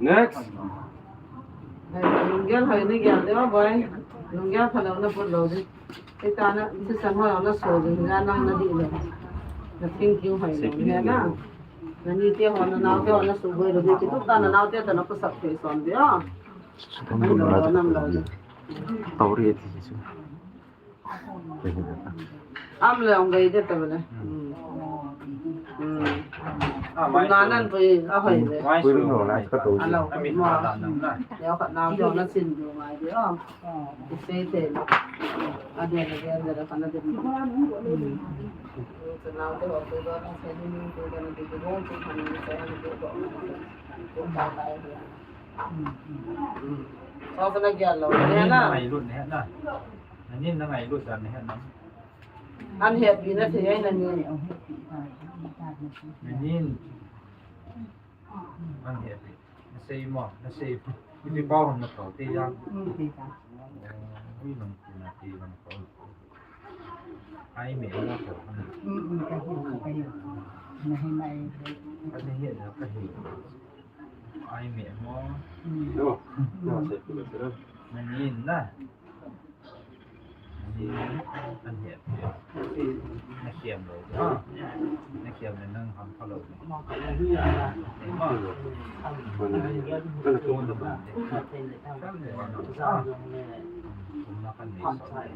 Next. Next. Lunggel hoi ni gel de o boy. Lunggel phalou na put lou di. Kita na, si san hoi na so di na nang na di le. Na thinking hoi lou na. Na ni te ho na nao te ho na su boi lou di. Kitu ta na nao te ta na pu sak te son di o. Nam lou di. Tau ri ti su. Am le ong gai de ta bole. Na nan pui a hoi le. Pui no la ka to. Alo. Mo. Yo ka na yo na sin yo mai de o. Ki sei te. A de na de na ka na de. Na te ho pui do na se ni ni pui do na de de. Mo pui ka na de de. Sa sa na gel lou. Ne na. Ngai lut ne na. Nangin na ngailut dan nahet nam? An hepina thei ahi nangin. Nangin. An hepi. Nasei mo, nasei. Ipi pao hon nato te ya. Ui, nang tina te lang to. Ai me mo to. Ka hi na ka hi. Ai me mo. Nangin na. Ni, an het. Na khem lou. Ha. Na khem le nang ham phalou. Ma. Ka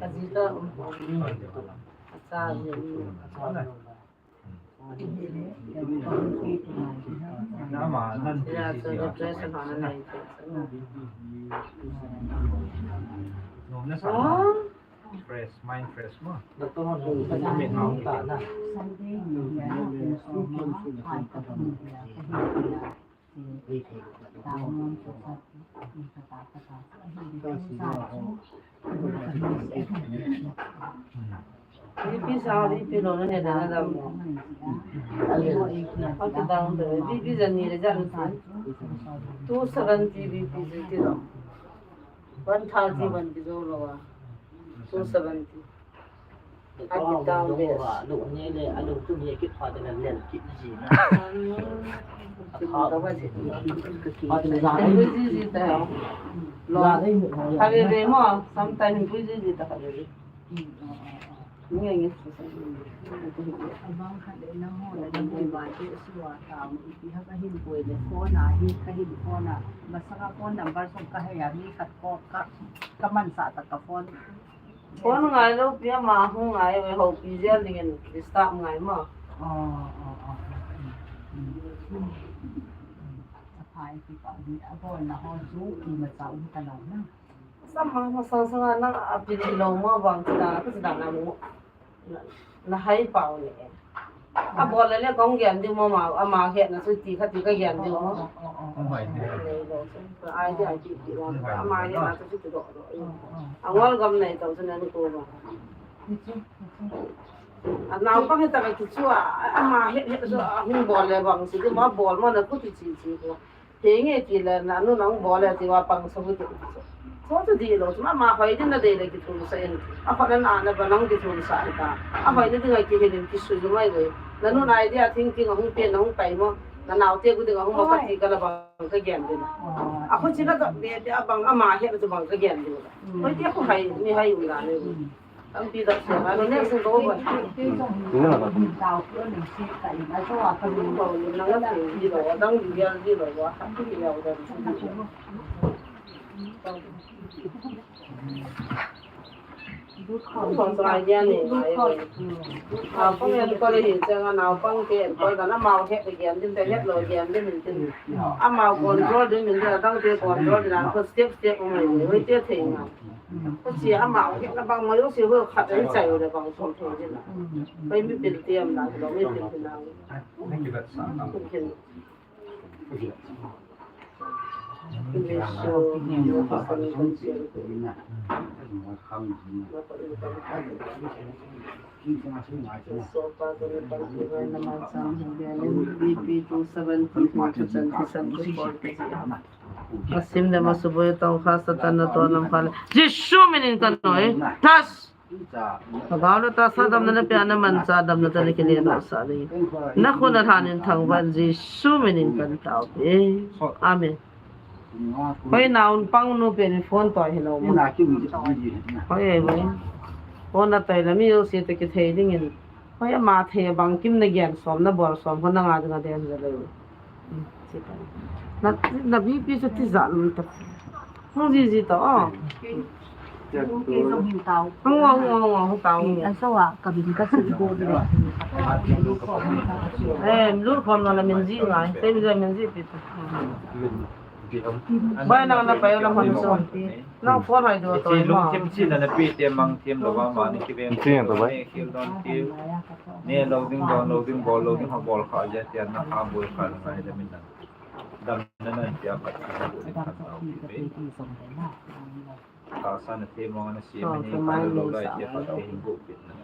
ji ta. Sa ji. Fresh, mind fresh mo. Doctor ho ni ka na ta na. BP sao, BP lo na ne da na da mo. How to down the BP jani le jani. Two seventy BP ji ti lo. One thirty one ti lo lo wa. Two seventy. Ati down de. Lo ne le, a lo tu ne kit pa de na len kit ji na. Ti mo da wa ji. Pa de na ja. Ji ji ta. Lo. Ka be be mo. Sometimes ji ji ta ka be be. Abang khat le nangho le naboi ba te sua ta, ipi ha kahin boi le phone a hi, kahin phone a, masanga phone number sung kahei a, mi khat ko ka, ka mansah ta ka phone. Phone ngai lou pi ama hung ngai, ve ho pi jel dingin disturb ngai mo. Oh, oh, oh. Aphai pi pa ni, abol na ho chu ki ma cha um ta lou na. Sama masang sanga nang apil hilou mo bang chida, ka chida na mo. Na, na hai pau le. Abol le le kong gian diu mo ma, ama hetna chu ti kha ti ka gian diu mo. Nei lou chu. Ka idea ti ti mo. Ama hetna chu ti do do. Angol gam nei tau chu na ni ko ba. Anau pa heta ka kichua, ama het het chu ahung bol le bang chu ti mo bol mo na ku ti chi chi ko. Henge ti le, nanu nang bol le ti va pang sa bu ti. Chu chu di lou, chu ma ma hoi din na dei le kithum sa in. A khon na na ba nang kithum sa ta. A hoi na ding a kihe din kisui mai ve. Nanu na idea thinking a hung pe na hung pai mo. Na nau te gu ding a hung mo ka ti ka la bang ka gian din. A khu chi na to be te a bang ama he na chu bang ka gian din. Hoi ti a khu hai, mi hai um da le. Tampi da se, ano ne se go ba. Nang a se di lo, dang di ya di lo wa. Ko sa ya ne, ai. A ko ne ko le hin chang a nau pang te, ko da na mau he de gian din te he lo gian din min tin. A mau control din min da dang te control din a ko step step mai, mai te thei nga. Ko si ama ke na bang ma yo si ho khat ai chai le bang som thei le. Pai mi pil tiam na lo mi pil pil na. Ko ken. Ko so yo ko sa ni ko si. So pa ko ni pa ko na ma sa ni B P two seventy two to twenty seventy four. Asim le masuboi tong kha Satan na to nam kha le. Jesu minin ka noi. Tas. Ka gao le ta sa damna na pia na mancha damna ta le kile na sa le. Na khun a thanin thangvah in Jesu minin kan tao pe. Amen. Hoi na un pang nu pe ni phone to hi lo mo. Hoi, hoi. Phone a toi la mi yo si te kithei dingin. Hoi ama thei bang kim na gian som na bol som ho na nga dinga den ja le. Na, na B P chu tijat lum ta. Hung jiji ta, oh. Hung, hung, hung, hung, hung, tao. An sawa, kabin ka si go de. Eh, lu khom na la min ji ngai. Te min ji pi ta. Bai na na pai la hon so. Nang phone hai do to. Lungthim china na pi te mang thim lo ba ma ni ki veng. Thim to bai. Khil don khil. Ne lo ding don lo ding bol lo ding ha bol kha ja tia na ha bol kha na ngai da min na. Dam na na tia pat ki ha bol ding khan tao pi ve. Ka sa na te mong na si ma ni ka lo lai tia pat te hin bu pi na.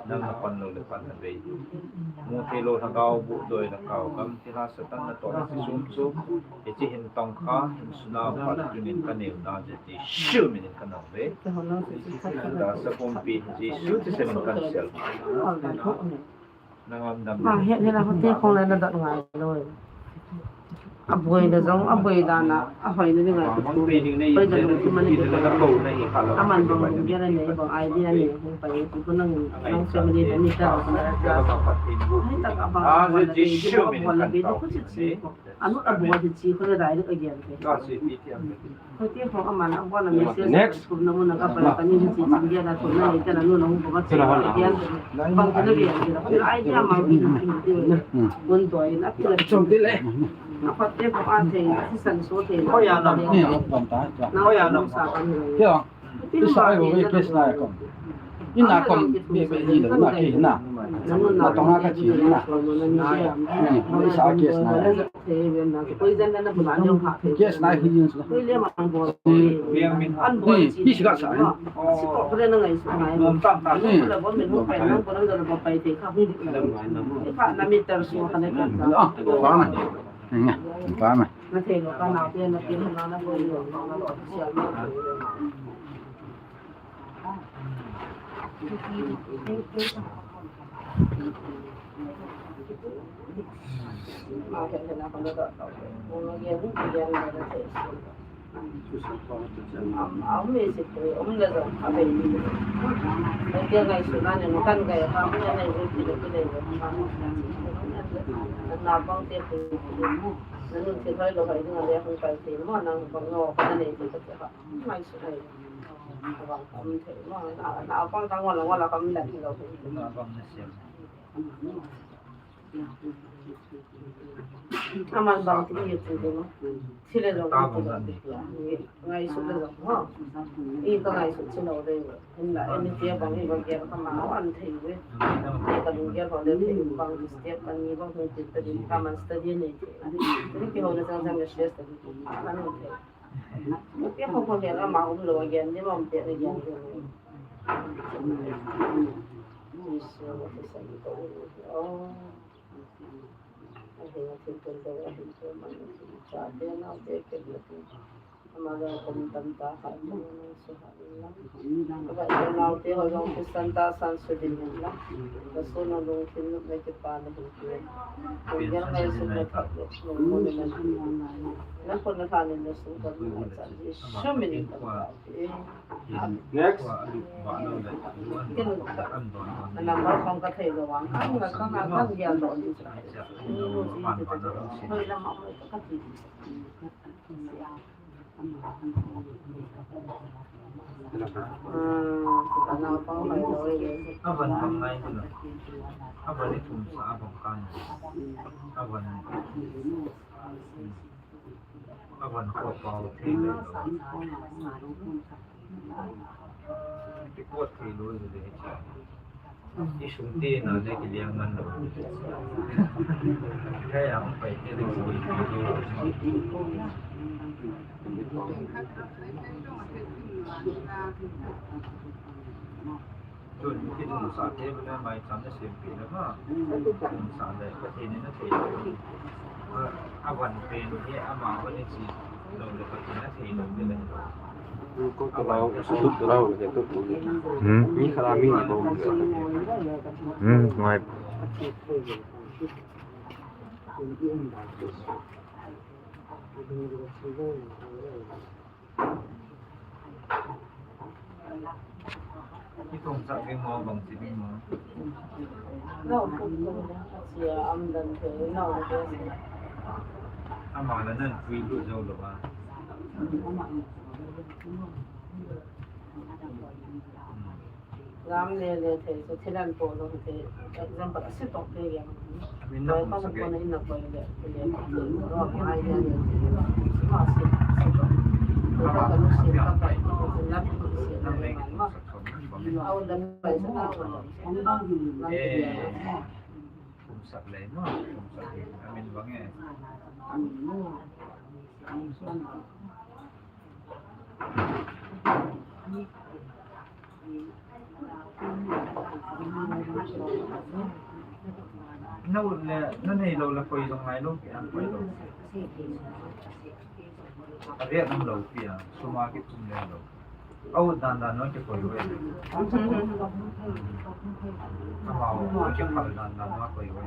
Nang na pan lo le pan na ve. Mu te lo lhagao bu doi na kau kam ti la Satan na to na ti sum sum. Hiche hin tong kha, hin suna phat tunin ka neo na, Jesu minin ka nao ve. Da sa pumpi, Jesu thisan in kan sel. Nangam dam. Ma het hela hote khong la na dot ngai loi. A boi na jong, a boi dan a, a hoi na ding a. Boi da lu ki man ni. A man bang lu ya na nei bang idea ni, hung pai ku nang, nang family na ni ta. Ai tak a bang. Ah, Jesu minin kan nao ve. Anu a bol hi chi ko le dai le again. Ka si pi ti am. Ko ti ko ama na bol na message. Next. Ko na mo na ka pa ka ni chi chi dia na ko na ni ta na no na ko ba chi again. Bang ka le again. Ko ai dia ma bi ni ti. Kon to ai na ti la. Chom ti le. Na pa te ko an te na si san so te na. Ko ya na. Ni a pam ta. Na ko ya na sa ka ni. Ya. Ti sa ai ko ke sa ko. Ina kom be be ni lo na ke na. Na tong na ka chi na. Ni sa ke na. Ke na hi yin sa. Ni ki si ka sa. Ni. Ah, pa na. Ni. Pa na. Aman bang ti nge tu de ma. Thile jong tu de. Ngaisut le jong ho. I ka ngaisut chin lo de. Hinla, eni tia bang hi bang kia ka ma wan thei ve. Ka lung kia bang le thei bang step ka ni bang hung tin ta din ka man study nei thei. Ni ki ho le jang jang le stress ta din. Ka man thei. Ke ho ko ke la ma um lo again, ni ma um te again. Oh. Ahi, ahi, tun to, ahi, to, man, cha, te, na, te, ke, na, te. Ama jong kum tam ta, ha, tum, na, su, ha, na. Ka ba, te, na, te, ho, jong, kisan ta, san, su, din, na. Ka su, na, lung, kin, nu, me, ke, pa, na, hin, ke. Kum, ya, ka, su, na, ta, na, su, na, na, na. Na, ko, na, ta, ni, na, su, ka, na, sa, ji, su, mi, ni, ka, ta, eh. Next. Kin, na, number, kong, ka, thei, lo, wang, ka, na, ka, na, ka, ya, lo, ni, sa. Hoi, na, ma, ka, ti. Avan bang ngai kilo. Avan i thum sa avan kan. Avan. Avan ko pau thei lo. Ti ko thei lo de. Isung te na le kiliang man lo. Kaya ang pai te le kiliang man lo. Tun, kidung sa te le mai cham na sem pi le ma. Kidung sa le ka te ni na te. Avan pen hi ama van ni chi lo le ka te na te lo le. Hmm. Hmm, ngai. Itong sa ke mo bang si mo. Ama la nan pui lu jo lo ba. Lam le le thei, so thilan po lo thei, example, a si tok thei ya. Min na kum sa ke. Ko na in na ko le, le ko thei, ro, ai le le thei, ma si, si tok. Ko na ka lu si ka pa, ko na lu si na le ma. Au le pa sa na ko. Eh, kum sa le ma, kum sa le. Amin bang eh. Na ut le, na nei lo le koi jong ngai lo, koi lo. A riat nam lo pi a, suma ki tum le lo. A ut dan dan no ki koi lo. Ama u ki phal dan dan no koi lo.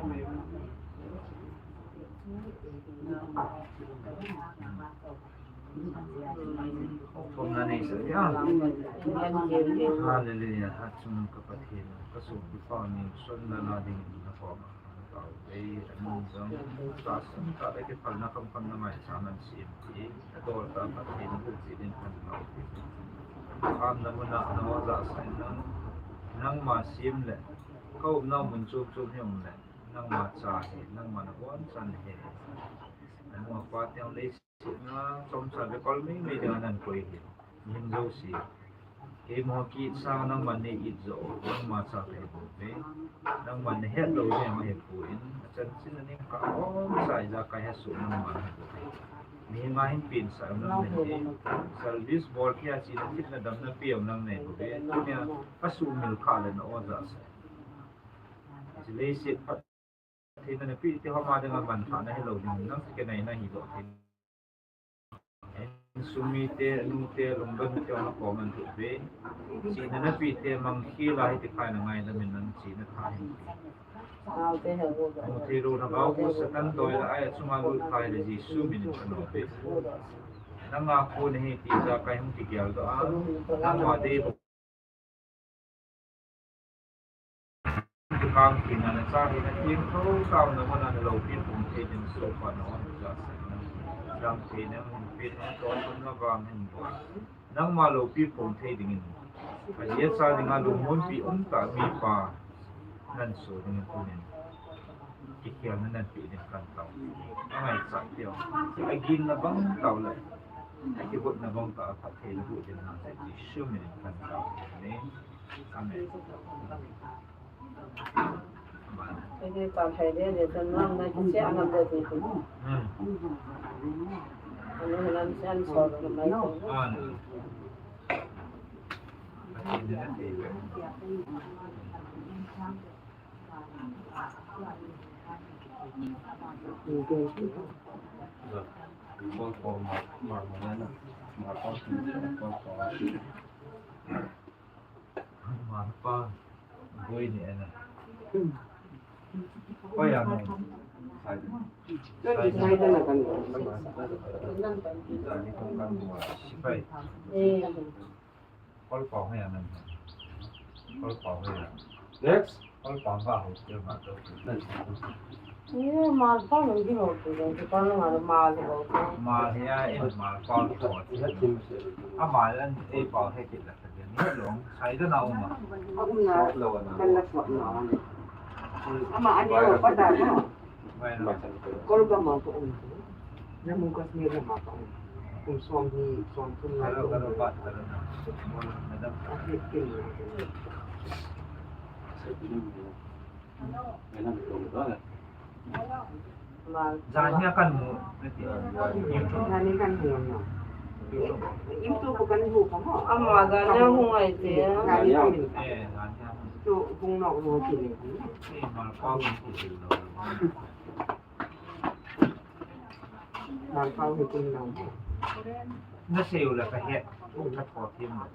Thumna nei sa, ya. Hallelujah. Achung ka Pathen, ka sopipa Nelson na la ding na ko ma. Tao ei, anung jong, ta san, ta ei, kiphalna kham kham na mai sa man sim ti. Adol ta Pathen, bu ti din kan lo ti. Am na muna, na wa za sa nang, nangma sim le. Ka umna mun chom chom hi um le. Nangma cha hi, nangma na bon chan hi. Nangma pa tiang lei Sina chomcha le kol mei mei ding anan koi hi. Min jo si. Kei mo kit sang nangman nei it jo, nangma cha kahi bou ve. Nangman nahet lou jeh a hipoi. Achan chin a ning ka om sa ijakai ha su nangman hipoi. Mihem a hin pen sa nang nei. Service bol thei a china thil na dam na pe nang nei bou ve. Tunia ka sumil kha le na o ja sa. Leiset phat theina napeh te homa dinga manthahna hilou ding, nang kinai na hilou ding. Insung mite, nute, lungdon mite hung na kom man thei ve. Chihna napeh te mangkhel a hiti kha na ngaidam in nang chihna tha hin. Muthei lou na gau bu Satan doi la ai achunga lut khai le Jesu min in kano ve. Nanga khu nahi ti ijakai hung kigel doh a. Nangma dei Kikang kina na cha hi na thiang tho tao na mana na loupi phong thei ding so pa na on ja sa na. Dam thei na mun pi na to na vang hin bol. Nangma loupi phong thei dingin. Ka jia cha dinga lungmonpi um ta mipa nan so dingin tunin. Kikhelna nan pe ding kan tao. Angaichat teo. Aginna bang tao le. Akigotna bang tao, aphattheina boh ding na Jesu min in kan tao. Amen. Amen. Ini tao thei ding, ding tao nang na kicheh a ngam ding ding. Hmm. Ani hinan sian so ding mai ding. Amen. Marpa, boi ni ana. Koi ano? Sai. Sai. Sai. Kol pao hai anam. Kol pao hai. Next. Kol pao ba ho te ma to. Ye mal pao nang di ho tu, tu kol nang mal ho. Mal ya, e mal pao to. A mal an e pao hai kit la ka ni long. Sai da na uma. Uma. Lo na. Kan la pao na. Ama ani ho pa da na. Kol gam a ka um. Jammu Kashmir gam a ka um. Kum som hi, som thum lai ka um. Ahi kin. Jan hi a kan mu. Jan hi kan mu na. Im tu ko kan mu ko mo. Ama jan hi hung ai te. Jan hi hung. Eh, jan hi hung. Tu hung nok ro ti le. Eh, mal pao hung ti lo. Mal pao hi kin nang. Na sei u la ka het, ka tho thim lo.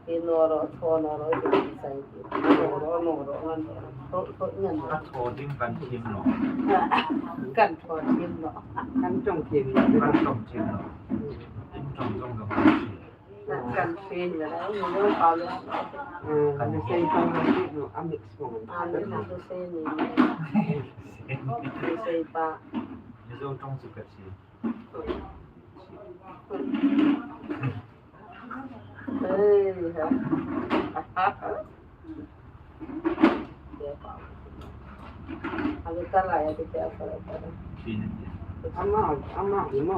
Hi no ro, tho no ro, hi sai. No ro, no ro, ngan ro. Tho, tho, ngan ro. Ka tho thim kan thim lo. Kan tho thim lo. Kan tong thim lo. Kan tong thim lo. Kan tong thim lo. Kan chen ya, ni no pa lo. Kan sei pa lo, a mix ko. A mix ko sei ni. Sei pa. Ni zo tong chu ka chi. Ei ha. Abe tala ya te apa apa. Ama, ama, ama.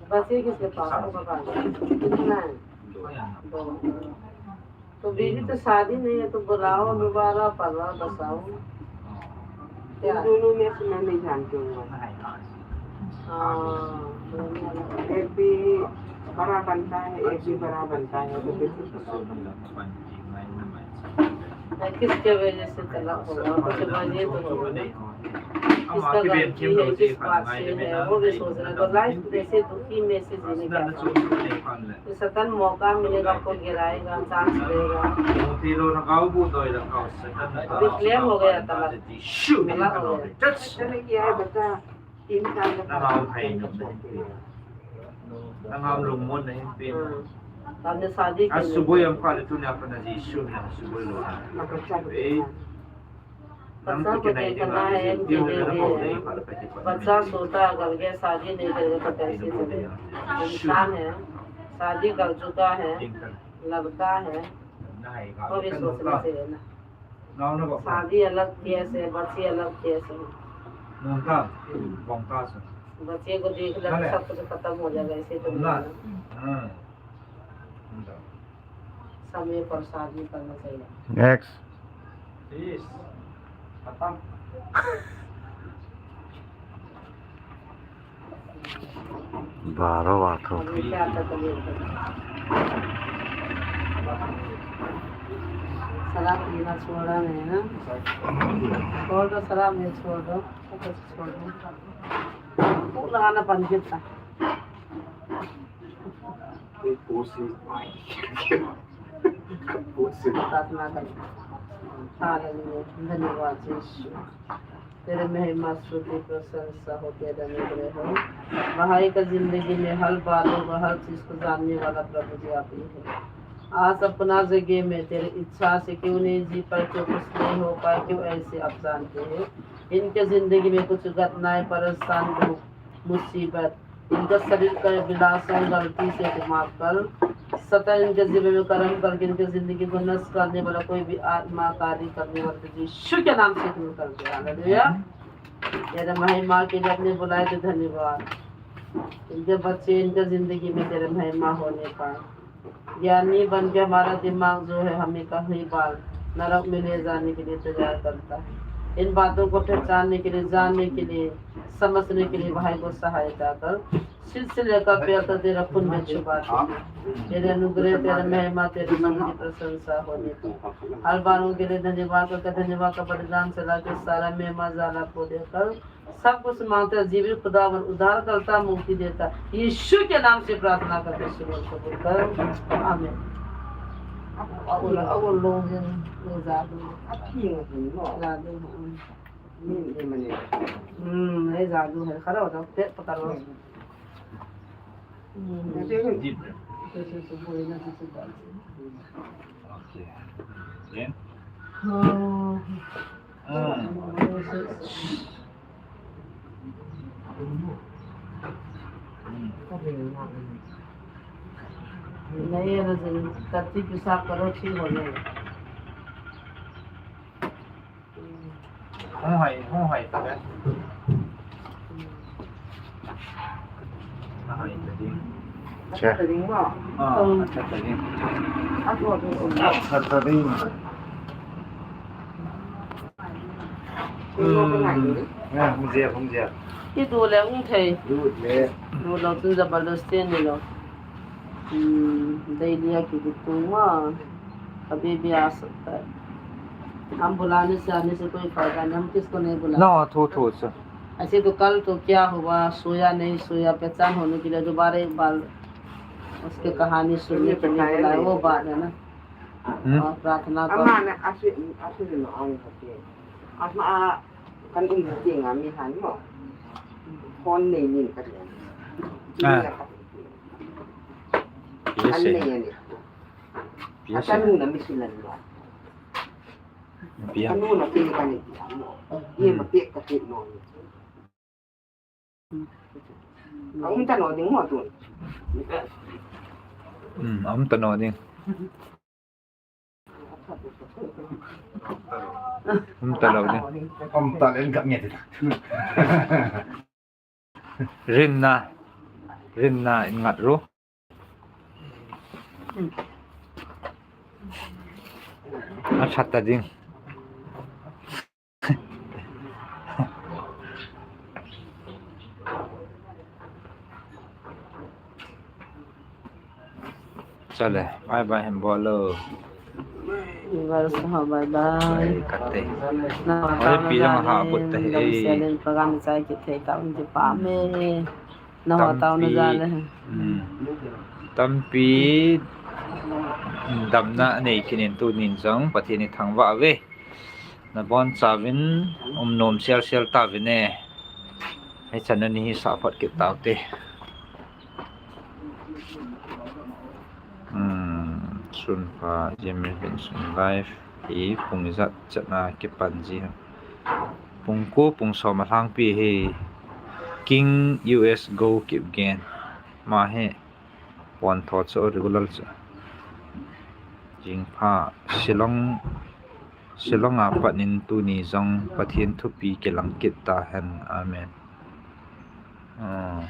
Basi ke se pa ko ba. Kitna hai? Do. तो बीवी तो शादी नहीं है, तो बुलाओ दोबारा, पलवा बसाओ। क्या? तुम दोनों में से मैं नहीं जानती हूँ। हाँ, दोनों अलग। एक भी बड़ा बनता है, एक भी बड़ा बनता है, तो फिर मैं किसके वजह से तलाक हुआ, कुछ बने तो बोलो। किसका गलती है, किस बात से है, वो भी सोचना। तो लाइफ कैसे दुखी में से जीने का। Satan मौका मिलेगा, आपको गिराएगा, चांस देगा। Declare हो गया तलाक। तलाक हो गया। Satan ने किया है बच्चा, तीन साल का। Nangam lungmon na hin pe. हमने शादी कर ली। Asuboi am kha le tunia pat na Jesu min a suboi lou. Ei. बच्चा को देखना है, इनके लिए। बच्चा सोता है, करके शादी नहीं करेगा तो कैसे चलेगा? इंसान है, शादी कर चुका है, लड़का है, तो भी सोचना चाहिए ना। शादी अलग केस है, बच्ची अलग केस है। उनका, उनका से। बच्चे को देख लेना, अरे। सब कुछ खत्म हो जाएगा, ऐसे तो नहीं ना। होगा। हाँ। उनका। समय पर शादी करना चाहिए। Next। तीस। खत्म। बारह बात हो। अभी क्या तकलीफ है? शराब पीना छोड़ा नहीं ना? छोड़ दो, शराब नहीं छोड़ दो, सब कुछ छोड़ दो। भूख लगाना बंद किया। प्रार्थना करें। हालेलुया। धन्यवाद यीशु। तेरे महिमा स्तुति प्रशंसा हो, तेरे अनुग्रह हो। भाई का जिंदगी में हर बात होगा, हर चीज को जानने वाला प्रभु जी आप ही है। आज अपना जगह में तेरी इच्छा से क्यों नहीं जी पाए, क्यों कुछ नहीं हो पाए, क्यों ऐसे आप जानते हैं। इनके जिंदगी में कुछ घटनाएं, परेशान, दुख, मुसीबत, इनका शरीर का विलास और गलती से घुमाकर शैतान इनके जीवन में कर्म करके इनके जिंदगी को नष्ट करने वाला कोई भी आत्मा कार्य करने वाला तो यीशु के नाम से दूर कर दे। हालेलुया। तेरे महिमा के लिए अपने बुलाए तो धन्यवाद। इनके बच्चे इनके जिंदगी में तेरे महिमा होने पाए। ज्ञानी बन के हमारा दिमाग जो है हमें कहीं बार नरक में ले जाने के लिए तैयार करता है। इन बातों को पहचानने के लिए, जानने के लिए, समझने के लिए भाई को सहायता कर। सिर से लेकर पैर तक तेरा खून में छुपा दे। तेरे अनुग्रह, तेरा महिमा, तेरी स्तुति प्रशंसा होने पाए। हर बार उनके लिए धन्यवाद करके धन्यवाद का बलिदान चढ़ा के सारा महिमा जाला को देकर सब कुछ मांगता है, जीवित खुदावन उद्धार करता, मुक्ति देता। यीशु के नाम से प्रार्थना करके सुन और कबूल कर। आमीन। अब, अब, अब लोग हैं, वो जादू। अब की होती है, वो? जादू, हाँ। नहीं, नहीं, मैंने हम्म, ये जादू है। खड़ा हो जाओ, पेट पकड़ लो। हम्म। Deep breath. जैसे, जैसे बोले ना, जैसे बात। Okay. Then? हाँ। हाँ। नहीं, ये ना, कत्ती पेशाब करो, ठीक हो जाएगा। Hung hai, hung hai ta le. Hung hai ta ding. Che. Ah, ta ding. Ta ding. Hmm. Ya, hung jia, hung jia. Idu le hung thei. Du le. Du lo tu jabardasti ni lo. Hmm, daily a kitu ma. कभी भी आ सकता है। हम बुलाने से, आने से कोई फायदा नहीं, हम किसको नहीं बुला ना, सकते। थो, थो, सर। ऐसे तो कल तो क्या हुआ, सोया नहीं सोया, पहचान होने के लिए दोबारा एक बार उसकी कहानी सुनने के लिए बुलाया, वो बात है ना। हम्म। और प्रार्थना को। Ama na asu, asu no ang hati. Asma a kan um hati nga mi han mo. Phone nei nin ka. Ah. Kan nei ani. Atanu na misilan mo. Atanu na pili ka ni mo. Ye ma pe ka pe no. Aum ta no ding mo tun. Hmm, aum ta no ding. Aum ta lo ding. Aum ta len ka nge. Rinna. Rinna in ngat ru. A that ta ding. Chale, bye bye, hem bolo. Viewers ho, bye bye. Bye, kate. Na, ore, pi jong ha, but te, eh. Program chai kit thei ta, um, ti pa me. Na ho tao na ja le. Hmm. Tampi damna nei kinin tunin jong Pathen in thangvah uve. Na bonchauvin um nom sel sel tauvin e. Hichan a ni hi sah phot kit taute. Hmm, sun pha, Jimmy Benson live hi pung ijat chet a kipan ji ham. Pung ko, pung som a lhangpi hi King U S Go Kipgen. Ma hi pon tho chu regular chu. Jingpha Shillong Shillong a pat in tuni jong Pathen thupi kilang kit tahen. Amen. Ah,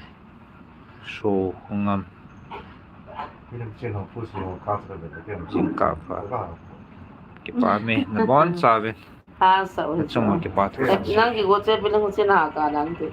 so hungam. Jingkah pha. Kipa me, nabonchauvin. Ha, sa u. Nachung ma kipa thu. Nang kigo che bilang che na ka dan te.